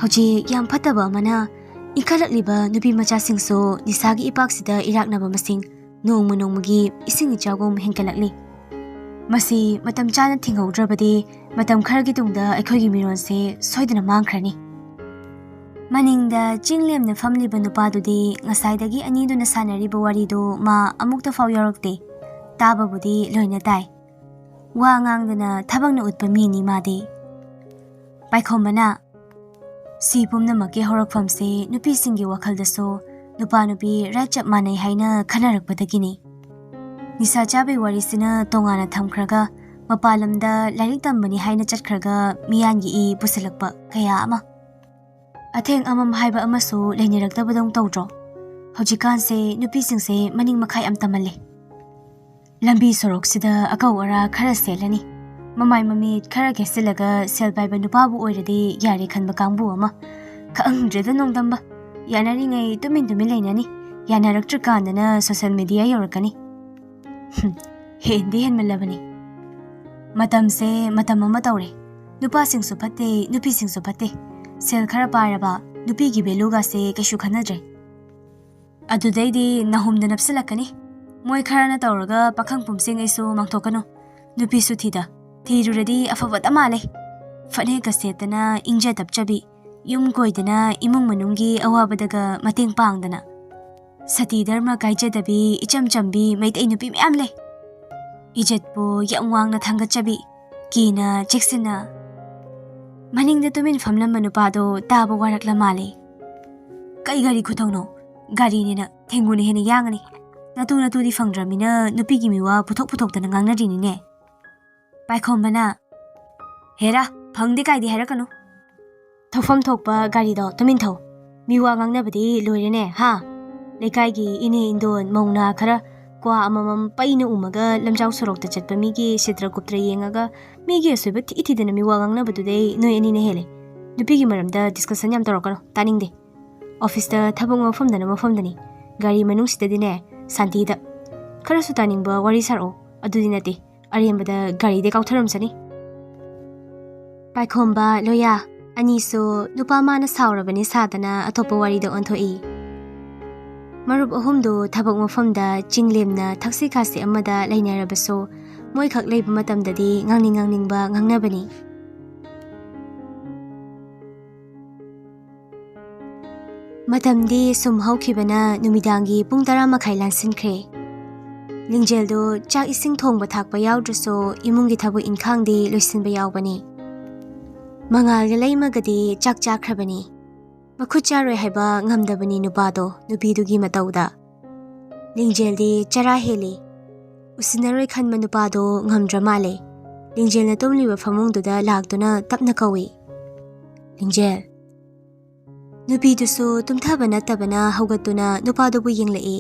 ꯍꯧꯖꯤꯛ ꯌꯥꯝ ꯐꯠꯇꯕ ꯑꯃꯅ, ꯏꯟꯈꯠꯂꯛꯂꯤꯕ ꯅꯨꯄꯤ ꯃꯆꯥꯁꯤꯡꯁꯨ ꯅꯤꯁꯥꯒꯤ ꯏꯄꯥꯛꯁꯤꯗ ꯏꯔꯥꯛꯅꯕ ꯃꯁꯤꯡ ꯅꯣꯡꯃ ꯅꯣꯡꯃꯒꯤ ꯏꯁꯤꯡ ꯏꯆꯥꯎꯒꯨꯝ ꯍꯦꯟꯒꯠꯂꯛꯂꯤ꯫ ꯃꯁꯤ ꯃꯇꯝ ꯆꯥꯅ ꯊꯤꯡꯍꯧꯗ꯭ꯔꯕꯗꯤ ꯃꯇꯝ ꯈꯔꯒꯤ ꯇꯨꯡꯗ ꯑꯩꯈꯣꯏꯒꯤ ꯃꯤꯔꯣꯟꯁꯦ ꯁꯣꯏꯗꯅ ꯃꯥꯡꯈ꯭ꯔꯅꯤ꯫ ꯃꯅꯤꯡꯗ ꯆꯤꯡ ꯂꯦꯝꯅ ꯐꯝꯂꯤꯕ ꯅꯨꯄꯥꯗꯨꯗꯤ ꯉꯁꯥꯏꯗꯒꯤ ꯑꯅꯤꯗꯨꯅ ꯁꯥꯟꯅꯔꯤꯕ ꯋꯥꯔꯤꯗꯨ ꯃꯥ ꯑꯃꯨꯛꯇ ꯐꯥꯎ ꯌꯥꯎꯔꯛꯇꯦ꯫ ꯇꯥꯕꯕꯨꯗꯤ ꯂꯣꯏꯅ ꯇꯥꯏ꯫ ꯋꯥ ꯉꯥꯡꯗꯅ ꯊꯕꯛꯅ ꯎꯠꯄ ꯃꯤꯅꯤ ꯃꯥꯗꯤ꯫ ꯄꯥꯏꯈꯣꯝꯕꯅ, "ꯁꯤ ꯄꯨꯝꯅꯃꯛꯀꯤ ꯍꯧꯔꯛꯐꯝꯁꯦ ꯅꯨꯄꯤꯁꯤꯡꯒꯤ ꯋꯥꯈꯜꯗꯁꯨ ꯅꯨꯄꯥ ꯅꯨꯄꯤ ꯔꯥꯏꯠ ꯆꯞ ꯃꯥꯟꯅꯩ ꯍꯥꯏꯅ ꯈꯟꯅꯔꯛꯄꯗꯒꯤꯅꯤ꯫ ꯅꯤꯁꯥ ꯆꯥꯕꯩ ꯋꯥꯔꯤꯁꯤꯅ ꯇꯣꯉꯥꯟꯅ ꯊꯝꯈ꯭ꯔꯒ, ꯃꯄꯥꯟ ꯂꯝꯗ ꯂꯥꯏꯔꯤꯛ ꯇꯝꯕꯅꯤ ꯍꯥꯏꯅ ꯆꯠꯈ꯭ꯔꯒ ꯃꯤꯌꯥꯟꯒꯤ ꯏ ꯄꯨꯁꯤꯜꯂꯛꯄ ꯀꯌꯥ ꯑꯃ꯫ ꯑꯊꯦꯡ ꯑꯃꯝ ꯍꯥꯏꯕ ꯑꯃꯁꯨ ꯂꯩꯅꯔꯛꯇꯕꯗꯧ ꯇꯧꯗ꯭ꯔꯣ? ꯍꯧꯖꯤꯛꯀꯥꯟꯁꯦ ꯅꯨꯄꯤꯁꯤꯡꯁꯦ ꯃꯅꯤꯡ ꯃꯈꯥ ꯌꯥꯝ ꯇꯝꯍꯜꯂꯦ꯫ ꯂꯝꯕꯤ ꯁꯣꯔꯣꯛꯁꯤꯗ ꯑꯀꯧ ꯑꯔꯥ ꯈꯔ ꯁꯦꯠꯂꯅꯤ, ꯃꯃꯥꯏ ꯃꯃꯤꯠ ꯈꯔ ꯀꯦꯁꯤꯜꯂꯒ ꯁꯦꯜ ꯄꯥꯏꯕ ꯅꯨꯄꯥꯕꯨ ꯑꯣꯏꯔꯗꯤ ꯌꯥꯔꯦ ꯈꯟꯕ ꯀꯥꯡꯕꯨ ꯑꯃ꯫ ꯈꯪꯗ꯭ꯔꯦꯗ ꯅꯣꯡꯗꯝꯕ꯫ ꯌꯥꯅꯔꯤꯉꯩ ꯇꯨꯃꯤꯟ ꯇꯨꯃꯤꯟ ꯂꯩꯅꯅꯤ, ꯌꯥꯅꯔꯛꯇ꯭ꯔꯀꯥꯟꯗꯅ ꯁꯣꯁꯦꯜ ꯃꯤꯗꯤꯌꯥ ꯌꯧꯔꯛꯀꯅꯤ꯫ ꯍꯨꯝ, ꯍꯦꯟꯗꯤ ꯍꯦꯟꯃꯜꯂꯕꯅꯤ꯫ ꯃꯇꯝꯁꯦ ꯃꯇꯝ ꯑꯃ ꯇꯧꯔꯦ꯫ ꯅꯨꯄꯥꯁꯤꯡꯁꯨ ꯐꯠꯇꯦ, ꯅꯨꯄꯤꯁꯤꯡꯁꯨ ꯐꯠꯇꯦ꯫ ꯁꯦꯜ ꯈꯔ ꯄꯥꯏꯔꯕ ꯅꯨꯄꯤꯒꯤ ꯚꯦꯂꯨꯒꯁꯦ ꯀꯩꯁꯨ ꯈꯟꯅꯗ꯭ꯔꯦ꯫ ꯑꯗꯨꯗꯩꯗꯤ ꯅꯍꯨꯝꯗ ꯅꯞꯁꯤꯜꯂꯛꯀꯅꯤ꯫ ꯃꯣꯏ ꯈꯔꯅ ꯇꯧꯔꯒ ꯄꯥꯈꯪ ꯄꯨꯝꯁꯤꯡ ꯑꯩꯁꯨ ꯃꯥꯡꯊꯣꯛꯀꯅꯨ꯫ ꯅꯨꯄꯤꯁꯨ ꯊꯤꯗ, ꯊꯤꯔꯨꯔꯗꯤ ꯑꯐꯕꯇ ꯃꯥꯜꯂꯦ꯫ ꯐꯅꯦꯛꯀ ꯁꯦꯠꯇꯅ ꯏꯪꯖ ꯇꯞꯆꯕꯤ, ꯌꯨꯝ ꯀꯣꯏꯗꯅ ꯏꯃꯨꯡ ꯃꯅꯨꯡꯒꯤ ꯑꯋꯥꯕꯗꯒ ꯃꯇꯦꯡ ꯄꯥꯡꯗꯅ꯫ ꯁꯇꯤ ꯙꯔꯃ ꯀꯥꯏꯖꯗꯕꯤ ꯏꯆꯝ ꯆꯝꯕꯤ ꯃꯩꯇꯩ ꯅꯨꯄꯤ ꯃꯌꯥꯝ ꯂꯩ꯫ ꯏꯖꯠꯄꯨ ꯌꯥꯝ ꯋꯥꯡꯅ ꯊꯥꯡꯒꯠꯆꯕꯤ, ꯀꯤꯅ ꯆꯦꯛꯁꯤꯟꯅ꯫ ꯃꯅꯤꯡꯗ ꯇꯨꯃꯤꯟ ꯐꯝꯂꯝꯕ ꯅꯨꯄꯥꯗꯣ ꯇꯥꯕ ꯋꯥꯔꯛꯂ ꯃꯥꯜꯂꯦ꯫ "ꯀꯩ ꯒꯥꯔꯤ ꯈꯨꯊꯧꯅꯣ? ꯒꯥꯔꯤꯅꯦꯅ ꯊꯦꯡꯒꯨꯅ ꯍꯦꯟꯅ ꯌꯥꯡꯉꯅꯤ꯫ ꯅꯇꯨ ꯅꯇꯨꯗꯤ ꯐꯪꯗ꯭ꯔꯃꯤꯅ ꯅꯨꯄꯤꯒꯤ ꯃꯤꯋꯥ ꯄꯨꯊꯣꯛ ꯄꯨꯊꯣꯛꯇꯅ ꯉꯥꯡꯅꯔꯤꯅꯤꯅꯦ꯫" ꯄꯥꯏꯈꯣꯝꯕꯅ, "ꯍꯦꯔꯥ, ꯐꯪꯗꯦ ꯀꯥꯏꯗꯤ ꯍꯥꯏꯔꯛꯀꯅꯨ꯫ ꯊꯧꯐꯝ ꯊꯣꯛꯄ ꯒꯥꯔꯤꯗꯣ ꯇꯨꯃꯤꯟ ꯊꯧ꯫ ꯃꯤꯋꯥ ꯉꯥꯡꯅꯕꯗꯤ ꯂꯣꯏꯔꯦꯅꯦ, ꯍꯥ? ꯂꯩꯀꯥꯏꯒꯤ ꯏꯅꯦ ꯏꯟꯗꯣꯟ ꯃꯧ ꯅꯍꯥ ꯈꯔ ꯀ꯭ꯋꯥ ꯑꯃꯃꯝ ꯄꯩꯅ ꯎꯝꯃꯒ ꯂꯝꯖꯥꯎ ꯁꯣꯔꯣꯛꯇ ꯆꯠꯄ ꯃꯤꯒꯤ ꯁꯤꯇ꯭ꯔ ꯒꯨꯞꯇ꯭ꯔ ꯌꯦꯡꯉꯒ ꯃꯤꯒꯤ ꯑꯁꯣꯏꯕ ꯊꯤ ꯊꯤꯗꯅ ꯃꯤꯋꯥ ꯉꯥꯡꯅꯕꯗꯨꯗꯩ ꯅꯣꯏ ꯑꯅꯤꯅ ꯍꯦꯜꯂꯦ꯫ ꯅꯨꯄꯤꯒꯤ ꯃꯔꯝꯗ ꯗꯤꯁꯀꯁꯟ ꯌꯥꯝ ꯇꯧꯔꯛꯀꯅꯨ, ꯇꯥꯅꯤꯡꯗꯦ꯫ ꯑꯣꯐꯤꯁꯇ ꯊꯕꯛ ꯃꯐꯝꯗꯅ ꯃꯐꯝꯗꯅꯤ꯫ ꯒꯥꯔꯤ ꯃꯅꯨꯡꯁꯤꯗꯗꯤꯅꯦ, ꯁꯥꯟꯇꯤꯗ꯫ ꯈꯔꯁꯨ ꯇꯥꯅꯤꯡꯕ ꯋꯥꯔꯤ ꯁꯥꯔꯛꯑꯣ, ꯑꯗꯨꯗꯤ ꯅꯠꯇꯦ꯫ ꯑꯔꯦꯝꯕꯗ ꯒꯥꯔꯤꯗꯩ ꯀꯥꯎꯊꯔꯝꯁꯅꯤ꯫" ꯄꯥꯏꯈꯣꯝꯕ, ꯂꯣꯌꯥ ꯑꯅꯤꯁꯨ ꯅꯨꯄꯥ ꯃꯥꯅ ꯁꯥꯎꯔꯕꯅꯤ ꯁꯥꯗꯅ ꯑꯇꯣꯞꯄ ꯋꯥꯔꯤꯗ ꯑꯣꯟꯊꯣꯛꯏ꯫ ꯃꯔꯨꯞ ꯑꯍꯨꯝꯗꯨ ꯊꯕꯛ ꯃꯐꯝꯗ ꯆꯤꯡꯂꯦꯝꯅ ꯊꯛꯁꯤ ꯈꯥꯁꯤ ꯑꯃꯗ ꯂꯩꯅꯔꯕꯁꯨ, ꯃꯣꯏꯈꯛ ꯂꯩꯕ ꯃꯇꯝꯗꯗꯤ ꯉꯥꯡꯅꯤꯡ ꯉꯥꯡꯅꯤꯡꯕ ꯉꯥꯡꯅꯕꯅꯤ꯫ ꯃꯇꯝꯗꯤ ꯁꯨꯝ ꯍꯧꯈꯤꯕꯅ ꯅꯨꯃꯤꯗꯥꯡꯒꯤ ꯄꯨꯡ ꯇꯔꯥ ꯃꯈꯥꯏ ꯂꯥꯟꯁꯤꯟꯈ꯭ꯔꯦ꯫ ꯂꯤꯡꯖꯦꯜꯗꯨ ꯆꯥꯛ ꯏꯁꯤꯡ ꯊꯣꯡꯕ ꯊꯥꯛꯄ ꯌꯥꯎꯗ꯭ꯔꯁꯨ ꯏꯃꯨꯡꯒꯤ ꯊꯕꯛ ꯏꯟꯈꯥꯡꯗꯤ ꯂꯣꯏꯁꯤꯟꯕ ꯌꯥꯎꯕꯅꯤ꯫ ꯃꯉꯥꯜꯒ ꯂꯩꯃꯒꯗꯤ ꯆꯥꯛ ꯆꯥꯈ꯭ꯔꯕꯅꯤ꯫ ꯃꯈꯨꯠ ꯆꯥꯔꯣꯏ ꯍꯥꯏꯕ ꯉꯝꯗꯕꯅꯤ ꯅꯨꯄꯥꯗꯣ ꯅꯨꯄꯤꯗꯨꯒꯤ ꯃꯇꯧꯗ꯫ ꯂꯤꯡꯖꯦꯜꯗꯤ ꯆꯔꯥ ꯍꯦꯜꯂꯤ꯫ ꯎꯁꯤꯟꯅꯔꯣꯏ ꯈꯟꯕ ꯅꯨꯄꯥꯗꯣ ꯉꯝꯗ꯭ꯔ ꯃꯥꯜꯂꯦ꯫ ꯂꯤꯡꯖꯦꯜꯅ ꯇꯨꯝꯂꯤꯕ ꯐꯃꯨꯡꯗꯨꯗ ꯂꯥꯛꯇꯨꯅ ꯇꯞꯅ ꯀꯧꯏ, "ꯂꯤꯡꯖꯦꯜ!" ꯅꯨꯄꯤꯗꯨꯁꯨ ꯇꯨꯝꯊꯕ ꯅꯠꯇꯕꯅ ꯍꯧꯒꯠꯇꯨꯅ ꯅꯨꯄꯥꯗꯨꯕꯨ ꯌꯦꯡꯂꯛꯏ꯫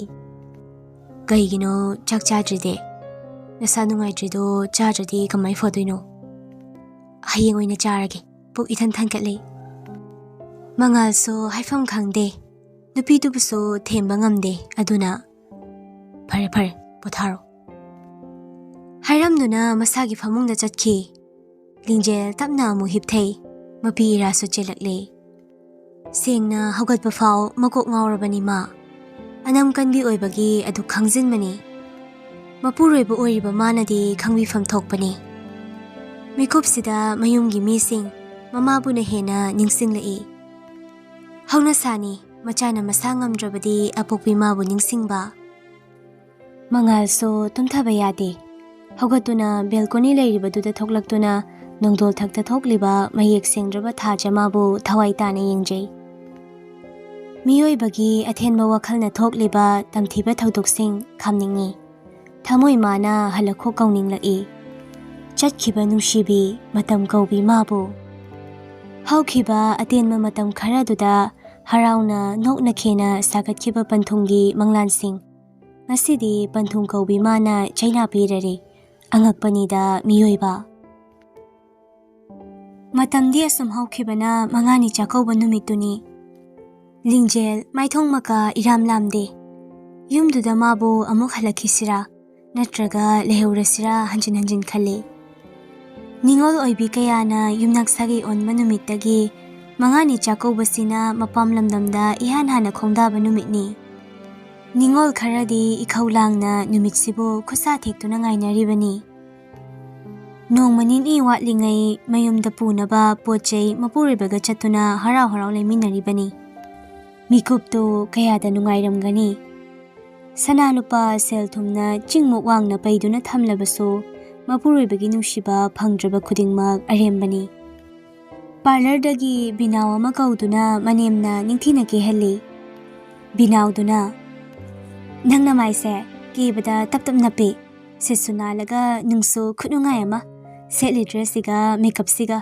"ꯀꯩꯒꯤꯅꯣ ꯆꯥꯛ ꯆꯥꯗ꯭ꯔꯤꯗꯤ? ꯅꯁꯥ ꯅꯨꯡꯉꯥꯏꯇ꯭ꯔꯤꯗꯣ ꯆꯥꯗ꯭ꯔꯗꯤ ꯀꯃꯥꯏ ꯐꯗꯣꯏꯅꯣ?" "ꯍꯌꯦꯡ ꯑꯣꯏꯅ ꯆꯥꯔꯒꯦ, ꯄꯨꯛ ꯏꯊꯟ ꯊꯟꯒꯠꯂꯤ꯫" ꯃꯉꯥꯜꯁꯨ ꯍꯥꯏꯐꯝ ꯈꯪꯗꯦ, ꯅꯨꯄꯤꯗꯨꯕꯨꯁꯨ ꯊꯦꯝꯕ ꯉꯝꯗꯦ꯫ ꯑꯗꯨꯅ, "ꯐꯔꯦ ꯐꯔꯦ, ꯄꯣꯊꯥꯔꯣ꯫" ꯍꯥꯏꯔꯝꯗꯨꯅ ꯃꯁꯥꯒꯤ ꯐꯃꯨꯡꯗ ꯆꯠꯈꯤ꯫ ꯂꯤꯡꯖꯦꯜ ꯇꯞꯅ ꯑꯃꯨꯛ ꯍꯤꯞꯊꯩ꯫ ꯃꯄꯤ ꯏꯔꯥꯁꯨ ꯆꯦꯜꯂꯛꯂꯦ꯫ ꯁꯦꯡꯅ ꯍꯧꯒꯠꯄ ꯐꯥꯎ ꯃꯀꯣꯛ ꯉꯥꯎꯔꯕꯅꯤ ꯃꯥ꯫ ꯑꯅꯝ ꯀꯟꯕꯤ ꯑꯣꯏꯕꯒꯤ ꯑꯗꯨ ꯈꯪꯖꯤꯟꯕꯅꯤ꯫ ꯃꯄꯨꯔꯣꯏꯕ ꯑꯣꯏꯔꯤꯕ ꯃꯥꯅꯗꯤ ꯈꯪꯕꯤꯐꯝ ꯊꯣꯛꯄꯅꯤ꯫ ꯃꯤꯀꯨꯞꯁꯤꯗ ꯃꯌꯨꯝꯒꯤ ꯃꯤꯁꯤꯡ ꯃꯃꯥꯕꯨꯅ ꯍꯦꯟꯅ ꯅꯤꯡꯁꯤꯡꯂꯛꯏ꯫ ꯍꯧꯅꯁꯥꯅꯤ, ꯃꯆꯥꯅ ꯃꯁꯥ ꯉꯝꯗ꯭ꯔꯕꯗꯤ ꯑꯄꯣꯛꯄꯤ ꯃꯥꯕꯨ ꯅꯤꯡꯁꯤꯡꯕ꯫ ꯃꯉꯥꯜꯁꯨ ꯇꯨꯝꯊꯕ ꯌꯥꯗꯦ꯫ ꯍꯧꯒꯠꯇꯨꯅ ꯕꯦꯜꯀꯣꯅꯤ ꯂꯩꯔꯤꯕꯗꯨꯗ ꯊꯣꯛꯂꯛꯇꯨꯅ ꯅꯣꯡꯗꯣꯜ ꯊꯛꯇ ꯊꯣꯛꯂꯤꯕ ꯃꯌꯦꯛ ꯁꯦꯡꯗ꯭ꯔꯕ ꯊꯥꯖ ꯃꯥꯕꯨ ꯊꯋꯥꯏ ꯇꯥꯅ ꯌꯦꯡꯖꯩ꯫ ꯃꯤꯑꯣꯏꯕꯒꯤ ꯑꯊꯦꯟꯕ ꯋꯥꯈꯜꯅ ꯊꯣꯛꯂꯤꯕ ꯇꯝꯊꯤꯕ ꯊꯧꯗꯣꯛꯁꯤꯡ ꯈꯥꯝꯅꯤꯡꯏ꯫ ꯊꯃꯣꯏ ꯃꯥꯅ ꯍꯜꯂꯛꯈꯣ ꯀꯧꯅꯤꯡꯂꯛꯏ꯫ ꯆꯠꯈꯤꯕ ꯅꯨꯡꯁꯤꯕꯤ, ꯃꯇꯝ ꯀꯧꯕꯤ ꯃꯥꯕꯨ꯫ ꯍꯧꯈꯤꯕ ꯑꯇꯦꯟꯕ ꯃꯇꯝ ꯈꯔꯗꯨꯗ ꯍꯔꯥꯎꯅ ꯅꯣꯛꯅ ꯈꯦꯅ ꯁꯥꯒꯠꯈꯤꯕ ꯄꯟꯊꯨꯡꯒꯤ ꯃꯪꯂꯥꯟꯁꯤꯡ꯫ ꯉꯁꯤꯗꯤ ꯄꯟꯊꯨꯡ ꯀꯧꯕꯤ ꯃꯥꯅ ꯆꯩꯅꯥ ꯄꯤꯔꯔꯦ꯫ ꯑꯉꯛꯄꯅꯤꯗ ꯃꯤꯑꯣꯏꯕ꯫ ꯃꯇꯝꯗꯤ ꯑꯁꯨꯝ ꯍꯧꯈꯤꯕꯅ ꯃꯉꯥꯅꯤ ꯆꯥꯛꯀꯧꯕ ꯅꯨꯃꯤꯠꯇꯨꯅꯤ꯫ ꯂꯤꯡꯖꯦꯜ ꯃꯥꯏꯊꯣꯡ ꯃꯀꯥ ꯏꯔꯥꯝ ꯂꯥꯝꯗꯦ꯫ ꯌꯨꯝꯗꯨꯗ ꯃꯥꯕꯨ ꯑꯃꯨꯛ ꯍꯜꯂꯛꯈꯤꯁꯤꯔꯥ, ꯅꯠꯇ꯭ꯔꯒ ꯂꯩꯍꯧꯔꯁꯤꯔꯥ ꯍꯟꯖꯤꯟ ꯍꯟꯖꯤꯟ ꯈꯜꯂꯤ꯫ ꯅꯤꯉꯣꯜ ꯑꯣꯏꯕꯤ ꯀꯌꯥꯅ ꯌꯨꯝꯅꯥꯛ ꯁꯥꯒꯩ ꯑꯣꯟꯕ ꯅꯨꯃꯤꯠꯇꯒꯤ ꯃꯉꯥꯅꯤ ꯆꯥꯛꯀꯧꯕꯁꯤꯅ ꯃꯄꯥꯝ ꯂꯝꯗꯝꯗ ꯏꯍꯥꯟ ꯍꯥꯟꯅ ꯈꯣꯡꯗꯥꯕ ꯅꯨꯃꯤꯠꯅꯤ꯫ ꯅꯤꯉꯣꯜ ꯈꯔꯗꯤ ꯏꯈꯧ ꯂꯥꯡꯅ ꯅꯨꯃꯤꯠꯁꯤꯕꯨ ꯈꯨꯠꯁꯥ ꯊꯦꯛꯇꯨꯅ ꯉꯥꯏꯅꯔꯤꯕꯅꯤ꯫ ꯅꯣꯡꯃ ꯅꯤꯅꯤ ꯋꯥꯠꯂꯤꯉꯩ ꯃꯌꯨꯝꯗ ꯄꯨꯅꯕ ꯄꯣꯠ ꯆꯩ ꯃꯄꯨꯔꯣꯏꯕꯒ ꯆꯠꯇꯨꯅ ꯍꯔꯥꯎ ꯍꯔꯥꯎ ꯂꯩꯃꯤꯟꯅꯔꯤꯕꯅꯤ꯫ ꯃꯤꯀꯨꯞꯇꯨ ꯀꯌꯥꯗ ꯅꯨꯡꯉꯥꯏꯔꯝꯒꯅꯤ꯫ ꯁꯅꯥ ꯂꯨꯄꯥ ꯁꯦꯜ ꯊꯨꯝꯅ ꯆꯤꯡꯃꯨꯛ ꯋꯥꯡꯅ ꯄꯩꯗꯨꯅ ꯊꯝꯂꯕꯁꯨ, ꯃꯄꯨꯔꯣꯏꯕꯒꯤ ꯅꯨꯡꯁꯤꯕ ꯐꯪꯗ꯭ꯔꯕ ꯈꯨꯗꯤꯡꯃꯛ ꯑꯔꯦꯝꯕꯅꯤ꯫ ꯄꯥꯔꯂꯔꯗꯒꯤ ꯕꯤꯅꯥꯎ ꯑꯃ ꯀꯧꯗꯨꯅ ꯃꯅꯦꯝꯅ ꯅꯤꯡꯊꯤꯅ ꯀꯦꯍꯜꯂꯤ꯫ ꯕꯤꯅꯥꯎꯗꯨꯅ, "ꯅꯪ ꯅꯃꯥꯏꯁꯦ ꯀꯦꯕꯗ ꯇꯞ ꯇꯞ ꯅꯞꯄꯤ꯫ ꯁꯤꯠꯁꯨ ꯅꯥꯜꯂꯒ ꯅꯨꯡꯁꯨ ꯈꯨꯅꯨꯡꯉꯥꯏ ꯑꯃ꯫ ꯁꯦꯠꯂꯤ ꯗ꯭ꯔꯦꯁꯁꯤꯒ ꯃꯦꯀꯞꯁꯤꯒ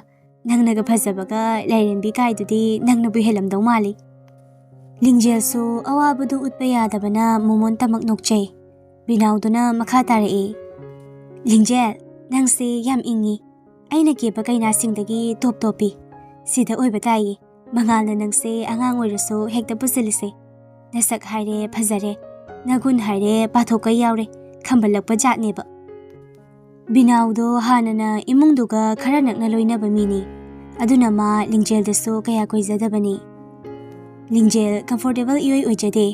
ꯅꯪꯅꯒ ꯐꯖꯕꯒ ꯂꯥꯏꯔꯦꯝꯕꯤ ꯀꯥꯏꯗꯨꯗꯤ ꯅꯪꯅꯕꯨ ꯍꯦꯜꯂꯝꯗꯧ ꯃꯥꯜꯂꯤ꯫" ꯂꯤꯡꯖꯦꯜꯁꯨ ꯑꯋꯥꯕꯗꯨ ꯎꯠꯄ ꯌꯥꯗꯕꯅ ꯃꯣꯃꯣꯟ ꯇꯃꯛ ꯅꯣꯛꯆꯩ꯫ ꯕꯤꯅꯥꯎꯗꯨꯅ ꯃꯈꯥ ꯇꯥꯔꯛꯏ, "ꯂꯤꯡꯖꯦꯜ, ꯅꯪꯁꯦ ꯌꯥꯝ ꯏꯪꯉꯤ꯫ ꯑꯩꯅ ꯀꯦꯕ ꯀꯩꯅꯥꯁꯤꯡꯗꯒꯤ ꯇꯣꯞ ꯇꯣꯞꯄꯤ꯫ ꯁꯤꯗ ꯑꯣꯏꯕ ꯇꯥꯏꯌꯦ꯫ ꯃꯉꯥꯜꯅ ꯅꯪꯁꯦ ꯑꯉꯥꯡ ꯑꯣꯏꯔꯁꯨ ꯍꯦꯛꯇ ꯄꯨꯁꯤꯜꯂꯤꯁꯦ꯫ ꯅꯁꯛ ꯍꯥꯏꯔꯦ ꯐꯖꯔꯦ, ꯅꯒꯨꯟ ꯍꯥꯏꯔꯦ ꯄꯥꯊꯣꯛꯀ ꯌꯥꯎꯔꯦ, ꯈꯝꯕꯜꯂꯛꯄ ꯖꯥꯠꯅꯦꯕ꯫" ꯕꯤꯅꯥꯎꯗꯣ ꯍꯥꯟꯅꯅ ꯏꯃꯨꯡꯗꯨꯒ ꯈꯔ ꯅꯛꯅ ꯂꯣꯏꯅꯕ ꯃꯤꯅꯤ꯫ ꯑꯗꯨꯅ ꯃꯥ ꯂꯤꯡꯖꯦꯜꯗꯁꯨ ꯀꯌꯥ ꯀꯣꯏꯖꯗꯕꯅꯤ꯫ "ꯂꯤꯡꯖꯦꯜ, ꯀꯝꯐꯣꯔꯇꯦꯕꯜ ꯏꯑꯣꯏ ꯑꯣꯏꯖꯗꯦ꯫"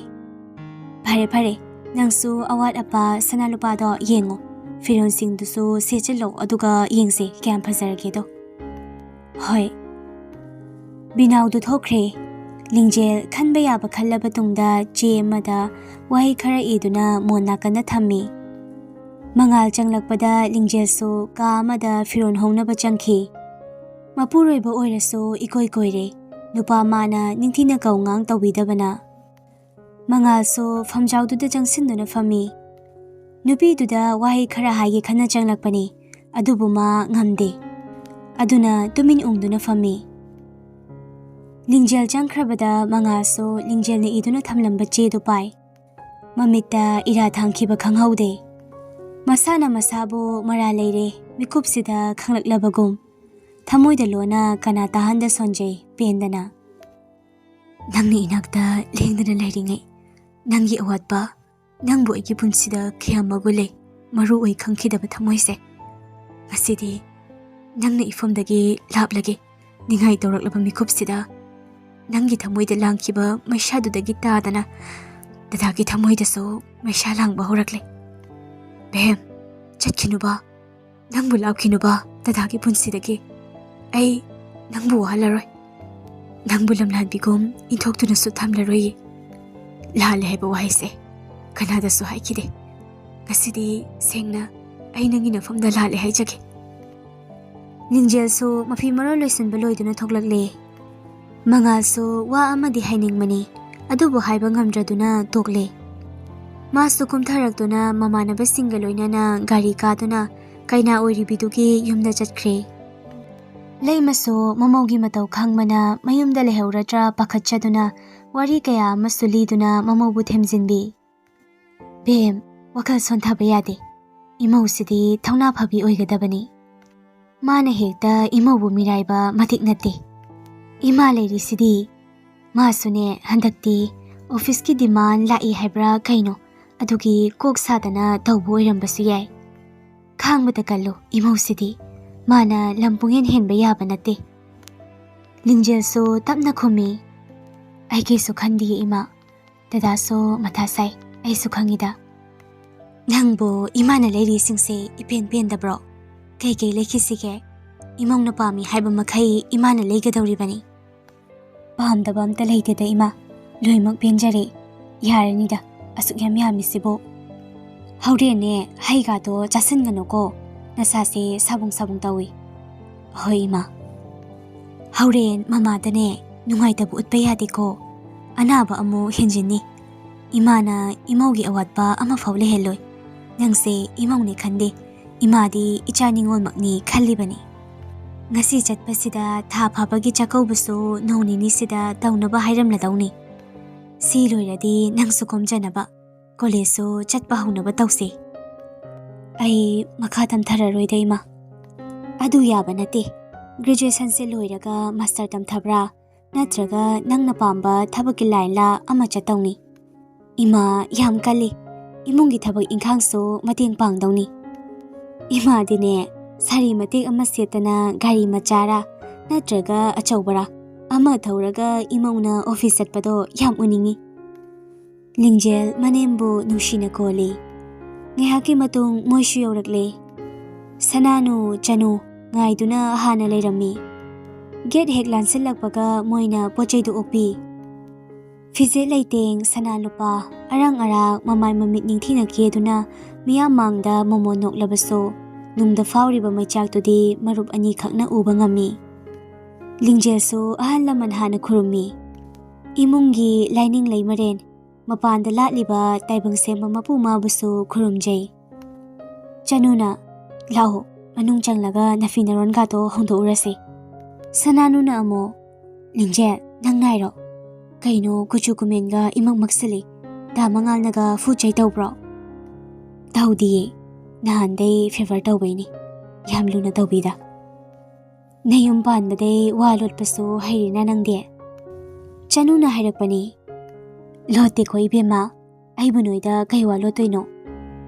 "ꯐꯔꯦ, ꯐꯔꯦ, ꯅꯪꯁꯨ ꯑꯋꯥꯠ ꯑꯄꯥ ꯁꯅꯥ ꯂꯨꯄꯥꯗꯣ ꯌꯦꯡꯉꯣ, ꯐꯤꯔꯣꯜꯁꯤꯡꯗꯨꯁꯨ ꯁꯦꯠꯆꯜꯂꯣ, ꯑꯗꯨꯒ ꯌꯦꯡꯁꯦ ꯀꯌꯥꯝ ꯐꯖꯔꯒꯦꯗꯣ꯫" "ꯍꯣꯏ꯫" ꯕꯤꯅꯥꯎꯗꯨ ꯊꯣꯛꯈ꯭ꯔꯦ꯫ ꯂꯤꯡꯖꯦꯜ ꯈꯟꯕ ꯌꯥꯕ ꯈꯜꯂꯕ ꯇꯨꯡꯗ ꯆꯦ ꯑꯃꯗ ꯋꯥꯍꯩ ꯈꯔ ꯏꯗꯨꯅ ꯃꯣꯟ ꯅꯥꯀꯟꯗ ꯊꯝꯃꯤ꯫ ꯃꯉꯥꯜ ꯆꯪꯂꯛꯄꯗ ꯂꯤꯡꯖꯦꯜꯁꯨ ꯀꯥ ꯑꯃꯗ ꯐꯤꯔꯣꯜ ꯍꯣꯡꯅꯕ ꯆꯪꯈꯤ꯫ ꯃꯄꯨꯔꯣꯏꯕ ꯑꯣꯏꯔꯁꯨ ꯏꯀꯣꯏ ꯀꯣꯏꯔꯦ꯫ ꯅꯨꯄꯥ ꯃꯥꯅ ꯅꯤꯡꯊꯤꯅ ꯀꯧ ꯉꯥꯡ ꯇꯧꯕꯤꯗꯕꯅ꯫ ꯃꯉꯥꯜꯁꯨ ꯐꯝꯖꯥꯎꯗꯨꯗ ꯆꯪꯁꯤꯟꯗꯨꯅ ꯐꯝꯃꯤ꯫ ꯅꯨꯄꯤꯗꯨꯗ ꯋꯥꯍꯩ ꯈꯔ ꯍꯥꯏꯒꯦ ꯈꯟꯅ ꯆꯪꯂꯛꯄꯅꯤ, ꯑꯗꯨꯕꯨ ꯃꯥ ꯉꯝꯗꯦ꯫ ꯑꯗꯨꯅ ꯇꯨꯃꯤꯟ ꯎꯪꯗꯨꯅ ꯐꯝꯃꯤ꯫ ꯂꯤꯡꯖꯦꯜ ꯆꯪꯈ꯭ꯔꯕꯗ ꯃꯉꯥꯜꯁꯨ ꯂꯤꯡꯖꯦꯜꯅ ꯏꯗꯨꯅ ꯊꯝꯂꯝꯕ ꯆꯦꯗꯨ ꯄꯥꯏ꯫ ꯃꯃꯤꯠꯇ ꯏꯔꯥ ꯊꯥꯡꯈꯤꯕ ꯈꯪꯍꯧꯗꯦ꯫ ꯃꯁꯥꯅ ꯃꯁꯥꯕꯨ ꯃꯔꯥ ꯂꯩꯔꯦ ꯃꯤꯀꯨꯞꯁꯤꯗ ꯈꯪꯂꯛꯂꯕꯒꯨꯝ꯫ ꯊꯃꯣꯏꯗ ꯂꯣꯟꯅ ꯀꯅꯥ ꯇꯥꯍꯟꯗ ꯁꯣꯟꯖꯩ ꯄꯦꯟꯗꯅ꯫ "ꯅꯪꯅ ꯏꯅꯥꯛꯇ ꯂꯦꯡꯗꯅ ꯂꯩꯔꯤꯉꯩ, ꯅꯪꯒꯤ ꯑꯋꯥꯠꯄ, ꯅꯪꯕꯨ ꯑꯩꯒꯤ ꯄꯨꯟꯁꯤꯗ ꯀꯌꯥꯝ ꯃꯒꯨꯟ ꯂꯩ, ꯃꯔꯨ ꯑꯣꯏ ꯈꯪꯈꯤꯗꯕ ꯊꯃꯣꯏꯁꯦ꯫ ꯉꯁꯤꯗꯤ ꯅꯪꯅ ꯏꯐꯝꯗꯒꯤ ꯂꯥꯞꯂꯒꯦ ꯅꯤꯡꯉꯥꯏ ꯇꯧꯔꯛꯂꯕ ꯃꯤꯀꯨꯞꯁꯤꯗ, ꯅꯪꯒꯤ ꯊꯃꯣꯏꯗ ꯂꯥꯡꯈꯤꯕ ꯃꯩꯁꯥꯗꯨꯗꯒꯤ ꯇꯥꯗꯅ ꯗꯗꯥꯒꯤ ꯊꯃꯣꯏꯗꯁꯨ ꯃꯩꯁꯥ ꯂꯥꯡꯕ ꯍꯧꯔꯛꯂꯦ꯫ ꯕꯦꯝ, ꯆꯠꯈꯤꯅꯨꯕ, ꯅꯪꯕꯨ ꯂꯥꯞꯈꯤꯅꯨꯕ ꯗꯗꯥꯒꯤ ꯄꯨꯟꯁꯤꯗꯒꯤ꯫ ꯑꯩ ꯅꯪꯕꯨ ꯋꯥꯍꯜꯂꯔꯣꯏ꯫ ꯅꯪꯕꯨ ꯂꯝꯂꯥꯟꯕꯤꯒꯨꯝ ꯏꯟꯊꯣꯛꯇꯨꯅꯁꯨ ꯊꯝꯂꯔꯣꯏꯌꯦ꯫ ꯂꯥꯜꯂꯦ ꯍꯥꯏꯕ ꯋꯥꯍꯩꯁꯦ ꯀꯅꯥꯗꯁꯨ ꯍꯥꯏꯈꯤꯗꯦ꯫ ꯉꯁꯤꯗꯤ ꯁꯦꯡꯅ ꯑꯩ ꯅꯪꯒꯤ ꯅꯐꯝꯗ ꯂꯥꯜꯂꯦ ꯍꯥꯏꯖꯒꯦ꯫" ꯂꯤꯡꯖꯦꯜꯁꯨ ꯃꯐꯤ ꯃꯔꯣꯜ ꯂꯣꯏꯁꯤꯟꯕ ꯂꯣꯏꯗꯨꯅ ꯊꯣꯛꯂꯛꯂꯦ꯫ ꯃꯉꯥꯜꯁꯨ ꯋꯥ ꯑꯃꯗꯤ ꯍꯥꯏꯅꯤꯡꯕꯅꯤ, ꯑꯗꯨꯕꯨ ꯍꯥꯏꯕ ꯉꯝꯗ꯭ꯔꯗꯨꯅ ꯇꯣꯛꯂꯦ꯫ ꯃꯥꯁꯨ ꯀꯨꯝꯊꯔꯛꯇꯨꯅ ꯃꯃꯥꯟꯅꯕꯁꯤꯡꯒ ꯂꯣꯏꯅꯅ ꯒꯥꯔꯤ ꯀꯥꯗꯨꯅ ꯀꯩꯅꯥ ꯑꯣꯏꯔꯤꯕꯤꯗꯨꯒꯤ ꯌꯨꯝꯗ ꯆꯠꯈ꯭ꯔꯦ꯫ ꯂꯩꯃꯁꯨ ꯃꯃꯧꯒꯤ ꯃꯇꯧ ꯈꯪꯕꯅ ꯃꯌꯨꯝꯗ ꯂꯩꯍꯧꯔꯗ꯭ꯔꯥ ꯄꯥꯈꯠꯆꯗꯨꯅ ꯋꯥꯔꯤ ꯀꯌꯥ ꯑꯃꯁꯨ ꯂꯤꯗꯨꯅ ꯃꯃꯧꯕꯨ ꯊꯦꯝꯖꯤꯟꯕꯤ꯫ "ꯕꯦꯝ, ꯋꯥꯈꯜ ꯁꯣꯟꯊꯕ ꯌꯥꯗꯦ꯫ ꯏꯃꯧꯁꯤꯗꯤ ꯊꯧꯅꯥ ꯐꯕꯤ ꯑꯣꯏꯒꯗꯕꯅꯤ꯫ ꯃꯥꯅ ꯍꯦꯛꯇ ꯏꯃꯧꯕꯨ ꯃꯤꯔꯥꯏꯕ ꯃꯇꯤꯛ ꯅꯠꯇꯦ꯫ ꯏꯃꯥ ꯂꯩꯔꯤꯁꯤꯗꯤ꯫ ꯃꯥꯁꯨꯅꯦ, ꯍꯟꯗꯛꯇꯤ ꯑꯣꯐꯤꯁꯀꯤ ꯗꯤꯃꯥꯟ ꯂꯥꯛꯏ ꯍꯥꯏꯕ꯭ꯔꯥ ꯀꯩꯅꯣ, ꯑꯗꯨꯒꯤ ꯀꯣꯛ ꯁꯥꯗꯅ ꯇꯧꯕ ꯑꯣꯏꯔꯝꯕꯁꯨ ꯌꯥꯏ꯫ ꯈꯥꯡꯕꯗ ꯀꯜꯂꯨ, ꯏꯃꯧꯁꯤꯗꯤ꯫ ꯃꯥꯅ ꯂꯝ ꯄꯨꯡꯍꯦꯟ ꯍꯦꯟꯕ ꯌꯥꯕ ꯅꯠꯇꯦ꯫ ꯂꯤꯡꯖꯦꯜꯁꯨ ꯇꯞꯅ ꯈꯨꯝꯃꯤ, "ꯑꯩ ꯀꯩꯁꯨ ꯈꯟꯗꯤꯌꯦ ꯏꯃꯥ꯫ ꯗꯗꯥꯁꯨ ꯃꯊꯥ ꯁꯥꯏ, ꯑꯩꯁꯨ ꯈꯪꯉꯤꯗ꯫ ꯅꯪꯕꯨ ꯏꯃꯥꯅ ꯂꯩꯔꯤꯁꯤꯡꯁꯦ ꯏꯄꯦꯟ ꯄꯦꯟꯗꯕ꯭ꯔꯣ? ꯀꯩꯀꯩ ꯂꯩꯈꯤꯁꯤꯒꯦ? ꯏꯃꯧꯅ ꯄꯥꯝꯃꯤ ꯍꯥꯏꯕ ꯃꯈꯩ ꯏꯃꯥꯅ ꯂꯩꯒꯗꯧꯔꯤꯕꯅꯤ꯫" "ꯄꯥꯝꯗꯕ ꯑꯝꯇ ꯂꯩꯇꯦꯗ ꯏꯃꯥ, ꯂꯣꯏꯅꯃꯛ ꯄꯦꯟꯖꯔꯦ꯫ ꯌꯥꯔꯅꯤꯗ, ꯑꯁꯨꯛ ꯌꯥꯝ ꯌꯥꯝꯃꯤꯁꯤꯕꯨ꯫ ꯍꯧꯔꯦꯟꯅꯦ, ꯍꯩꯒꯥꯗꯣ ꯆꯥꯁꯤꯟꯒꯅꯨꯀꯣ, ꯅꯁꯥꯁꯦ ꯁꯥꯕꯨꯡ ꯁꯥꯕꯨꯡ ꯇꯧꯏ꯫" "ꯍꯣꯏ ꯏꯃꯥ꯫" "ꯍꯧꯔꯦꯟ ꯃꯃꯥꯗꯅꯦ ꯅꯨꯡꯉꯥꯏꯇꯕ ꯎꯠꯄ ꯌꯥꯗꯦꯀꯣ, ꯑꯅꯥꯕ ꯑꯃꯨꯛ ꯍꯦꯟꯖꯤꯟꯅꯤ꯫ ꯏꯃꯥꯅ ꯏꯃꯧꯒꯤ ꯑꯋꯥꯠꯄ ꯑꯃꯐꯥꯎ ꯂꯩꯍꯜꯂꯣꯏ꯫ ꯅꯪꯁꯦ ꯏꯃꯧꯅꯦ ꯈꯟꯗꯦ, ꯏꯃꯥꯗꯤ ꯏꯆꯥ ꯅꯤꯉꯣꯜꯃꯛꯅꯤ ꯈꯜꯂꯤꯕꯅꯤ꯫ ꯉꯁꯤ ꯆꯠꯄꯁꯤꯗ ꯊꯥ ꯐꯥꯕꯒꯤ ꯆꯥꯛꯀꯧꯕꯁꯨ ꯅꯣꯡ ꯅꯤꯅꯤꯁꯤꯗ ꯇꯧꯅꯕ ꯍꯥꯏꯔꯝꯂꯗꯧꯅꯤ꯫ ꯁꯤ ꯂꯣꯏꯔꯗꯤ ꯅꯪꯁꯨ ꯀꯣꯝꯖꯅꯕ ꯀꯣꯂꯦꯖꯁꯨ ꯆꯠꯄ ꯍꯧꯅꯕ ꯇꯧꯁꯤ꯫" "ꯑꯩ ꯃꯈꯥ ꯇꯝꯊꯔꯔꯣꯏꯗ ꯏꯃꯥ꯫" "ꯑꯗꯨ ꯌꯥꯕ ꯅꯠꯇꯦ꯫ ꯒ꯭ꯔꯦꯖꯨꯑꯦꯁꯟꯁꯦ ꯂꯣꯏꯔꯒ ꯃꯥꯁꯇꯔ ꯇꯝꯊꯕ꯭ꯔꯥ, ꯅꯠꯇ꯭ꯔꯒ ꯅꯪꯅ ꯄꯥꯝꯕ ꯊꯕꯛꯀꯤ ꯂꯥꯏꯟꯂꯥ ꯑꯃ ꯆꯠꯇꯧꯅꯤ꯫ ꯏꯃꯥ ꯌꯥꯝ ꯀꯜꯂꯤ, ꯏꯃꯨꯡꯒꯤ ꯊꯕꯛ ꯏꯪꯈꯥꯡꯁꯨ ꯃꯇꯦꯡ ꯄꯥꯡꯗꯧꯅꯤ꯫" "ꯏꯃꯥꯗꯤꯅꯦ, ꯁꯥꯔꯤ ꯃꯇꯦꯛ ꯑꯃ ꯁꯦꯠꯇꯅ ꯒꯥꯔꯤ ꯃꯆꯥꯔꯥ ꯅꯠꯇ꯭ꯔꯒ ꯑꯆꯧꯕꯔꯥ ꯑꯃ ꯊꯧꯔꯒ ꯏꯃꯧꯅ ꯑꯣꯐꯤꯁ ꯆꯠꯄꯗꯣ ꯌꯥꯝ ꯎꯅꯤꯡꯉꯤ꯫" ꯂꯤꯡꯖꯦꯜ ꯃꯅꯦꯝꯕꯨ ꯅꯨꯡꯁꯤꯅ ꯀꯣꯜꯂꯤ꯫ ꯉꯥꯏꯍꯥꯛꯀꯤ ꯃꯇꯨꯡ ꯃꯣꯏꯁꯨ ꯌꯧꯔꯛꯂꯦ꯫ ꯁꯅꯥꯅꯨ, ꯆꯅꯨ ꯉꯥꯏꯗꯨꯅ ꯍꯥꯟꯅ ꯂꯩꯔꯝꯃꯤ꯫ ꯒꯦꯠ ꯍꯦꯛ ꯂꯥꯟꯁꯤꯜꯂꯛꯄꯒ ꯃꯣꯏꯅ ꯄꯣꯠ ꯆꯩꯗꯨ ꯑꯣꯛꯄꯤ꯫ ꯐꯤꯖꯦꯠ ꯂꯩꯇꯦꯡ, ꯁꯅꯥ ꯂꯨꯄꯥ, ꯑꯔꯪ ꯑꯔꯥꯛ, ꯃꯃꯥꯏ ꯃꯃꯤꯠ ꯅꯤꯡꯊꯤꯅ ꯀꯦꯗꯨꯅ ꯃꯤꯌꯥꯝ ꯃꯥꯡꯗ ꯃꯣꯃꯣꯟ ꯅꯣꯛꯂꯕꯁꯨ, ꯅꯨꯡꯗ ꯐꯥꯎꯔꯤꯕ ꯃꯩꯆꯥꯛꯇꯨꯗꯤ ꯃꯔꯨꯞ ꯑꯅꯤꯈꯛꯅ ꯎꯕ ꯉꯝꯃꯤ꯫ ꯂꯤꯡꯖꯦꯜꯁꯨ ꯑꯍꯜ ꯂꯃꯟ ꯍꯥꯟꯅ ꯈꯨꯔꯨꯝꯃꯤ꯫ ꯏꯃꯨꯡꯒꯤ ꯂꯥꯏꯅꯤꯡ ꯂꯩꯃꯔꯦꯟ, ꯃꯄꯥꯟꯗ ꯂꯥꯠꯂꯤꯕ ꯇꯥꯏꯕꯪ ꯁꯦꯝꯕ ꯃꯄꯨ ꯃꯥꯕꯨꯁꯨ ꯈꯨꯔꯨꯝꯖꯩ꯫ ꯆꯅꯨꯅ, "ꯂꯥꯛꯑꯣ, ꯃꯅꯨꯡ ꯆꯪꯂꯒ ꯅꯐꯤ ꯅꯔꯣꯟꯒꯥꯗꯣ ꯍꯣꯡꯗꯣꯛꯎꯔꯁꯤ꯫" ꯁꯅꯥꯅꯨꯅ ꯑꯃꯨꯛ, "ꯂꯤꯡꯖꯦꯜ, ꯅꯪ ꯅꯥꯏꯔꯣ? ꯀꯩꯅꯣ ꯀꯨꯆꯨ ꯀꯨꯃꯦꯟꯒ ꯏꯃꯛ ꯃꯛꯁꯤꯜꯂꯤ꯫ ꯗꯥ ꯃꯉꯥꯜꯅꯒ ꯐꯨ ꯆꯩ ꯇꯧꯕ꯭ꯔꯣ?" "ꯇꯧꯗꯤꯌꯦ, ꯅꯍꯥꯟꯗꯩ ꯐꯦꯚꯔ ꯇꯧꯕꯩꯅꯤ, ꯌꯥꯝ ꯂꯨꯅ ꯇꯧꯕꯤꯗ꯫" "ꯅꯌꯨꯝ ꯄꯥꯟꯕꯗꯩ ꯋꯥ ꯂꯣꯠꯄꯁꯨ ꯍꯩꯔꯦꯅ ꯅꯪꯗꯤ?" ꯆꯅꯨꯅ ꯍꯥꯏꯔꯛꯄꯅꯤ꯫ "ꯂꯣꯠꯇꯦꯀꯣ ꯏꯕꯦꯝꯃ, ꯑꯩꯕꯨ ꯅꯣꯏꯗ ꯀꯩ ꯋꯥ ꯂꯣꯠꯇꯣꯏꯅꯣ?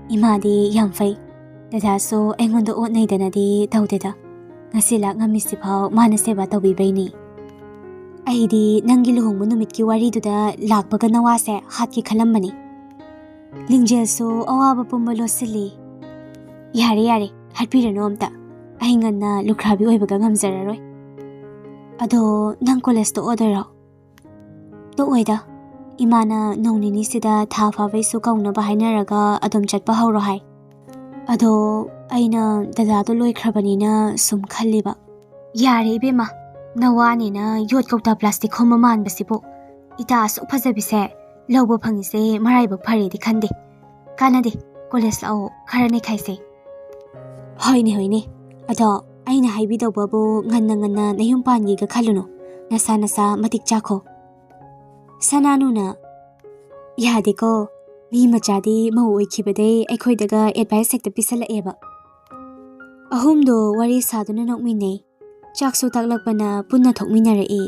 ꯏꯃꯥꯗꯤ ꯌꯥꯝ ꯐꯩ, ꯗꯗꯥꯁꯨ ꯑꯩꯉꯣꯟꯗ ꯑꯣꯠꯅꯩꯗꯅꯗꯤ ꯇꯧꯗꯦꯗ꯫ ꯉꯁꯤ ꯂꯥꯛ ꯉꯝꯃꯤꯁꯤꯐꯥꯎ ꯃꯥꯅ ꯁꯦꯕꯥ ꯇꯧꯕꯤꯕꯩꯅꯤ꯫ ꯑꯩꯗꯤ ꯅꯪꯒꯤ ꯂꯨꯍꯣꯡꯕ ꯅꯨꯃꯤꯠꯀꯤ ꯋꯥꯔꯤꯗꯨꯗ ꯂꯥꯛꯄꯒ ꯅꯋꯥꯁꯦ ꯍꯥꯠꯀꯦ ꯈꯜꯂꯝꯕꯅꯤ꯫ ꯂꯤꯡꯖꯦꯜꯁꯨ ꯑꯋꯥꯕ ꯄꯨꯝꯕ ꯂꯣꯠꯁꯤꯜꯂꯤ꯫ ꯌꯥꯔꯦ, ꯌꯥꯔꯦ, ꯍꯥꯠꯄꯤꯔꯅꯨ ꯑꯝꯇ꯫ ꯑꯩ ꯉꯟꯅ ꯂꯨꯈ꯭ꯔꯥꯕꯤ ꯑꯣꯏꯕꯒ ꯉꯝꯖꯔꯔꯣꯏ꯫ ꯑꯗꯣ ꯅꯪ ꯀꯣꯂꯦꯖ ꯇꯣꯛꯑꯗꯣꯏꯔꯣ? ꯇꯣꯛꯑꯣꯏꯗ꯫ ꯏꯃꯥꯅ ꯅꯣꯡ ꯅꯤꯅꯤꯁꯤꯗ ꯊꯥ ꯐꯥꯕꯩꯁꯨ ꯀꯧꯅꯕ ꯍꯥꯏꯅꯔꯒ ꯑꯗꯨꯝ ꯆꯠꯄ ꯍꯧꯔꯣ ꯍꯥꯏ꯫ ꯑꯗꯣ ꯑꯩꯅ ꯗꯗꯥꯗꯣ ꯂꯣꯏꯈ꯭ꯔꯕꯅꯤꯅ ꯁꯨꯝ ꯈꯜꯂꯤꯕ꯫ ꯌꯥꯔꯦ ꯏꯕꯦꯝꯃ, ꯅꯋꯥꯅꯦꯅ ꯌꯣꯠ ꯀꯧꯇꯥ ꯄ꯭ꯂꯥꯁꯇꯤꯛ ꯈꯣꯝꯕ ꯃꯥꯟꯕꯁꯤꯕꯨ꯫ ꯏꯇꯥ ꯑꯁꯨꯛ ꯐꯖꯕꯤꯁꯦ ꯂꯧꯕ ꯐꯪꯉꯤꯁꯦ ꯃꯔꯥꯏꯕꯛ ꯐꯔꯦꯗꯤ ꯈꯟꯗꯦ꯫ ꯀꯥꯟꯅꯗꯦ, ꯀꯣꯂꯦꯖ ꯂꯥꯛꯑꯣ, ꯈꯔ ꯅꯩꯈꯥꯏꯁꯦ꯫ ꯍꯣꯏꯅꯦ, ꯍꯣꯏꯅꯦ꯫ ꯑꯗꯣ ꯑꯩꯅ ꯍꯥꯏꯕꯤꯗꯧꯕꯕꯨ ꯉꯟꯅ ꯉꯟꯅ ꯅꯌꯨꯝ ꯄꯥꯟꯒꯦꯒ ꯈꯜꯂꯨꯅꯨ꯫ ꯅꯁꯥ ꯅꯁꯥ ꯃꯇꯤꯛ ꯆꯥꯈꯣ꯫ ꯁꯅꯥꯅꯨꯅ, ꯌꯥꯗꯦꯀꯣ, ꯃꯤ ꯃꯆꯥꯗꯤ ꯃꯧ ꯑꯣꯏꯈꯤꯕꯗꯩ ꯑꯩꯈꯣꯏꯗꯒ ꯑꯦꯗꯚꯥꯏꯁ ꯍꯦꯛꯇ ꯄꯤꯁꯜꯂꯛꯑꯦꯕ꯫ ꯑꯍꯨꯝꯗꯣ ꯋꯥꯔꯤ ꯁꯥꯗꯨꯅ ꯅꯣꯛꯃꯤꯟꯅꯩ꯫ ꯆꯥꯛꯁꯨ ꯇꯥꯛꯂꯛꯄꯅ ꯄꯨꯟꯅ ꯊꯣꯛꯃꯤꯟꯅꯔꯛꯏ꯫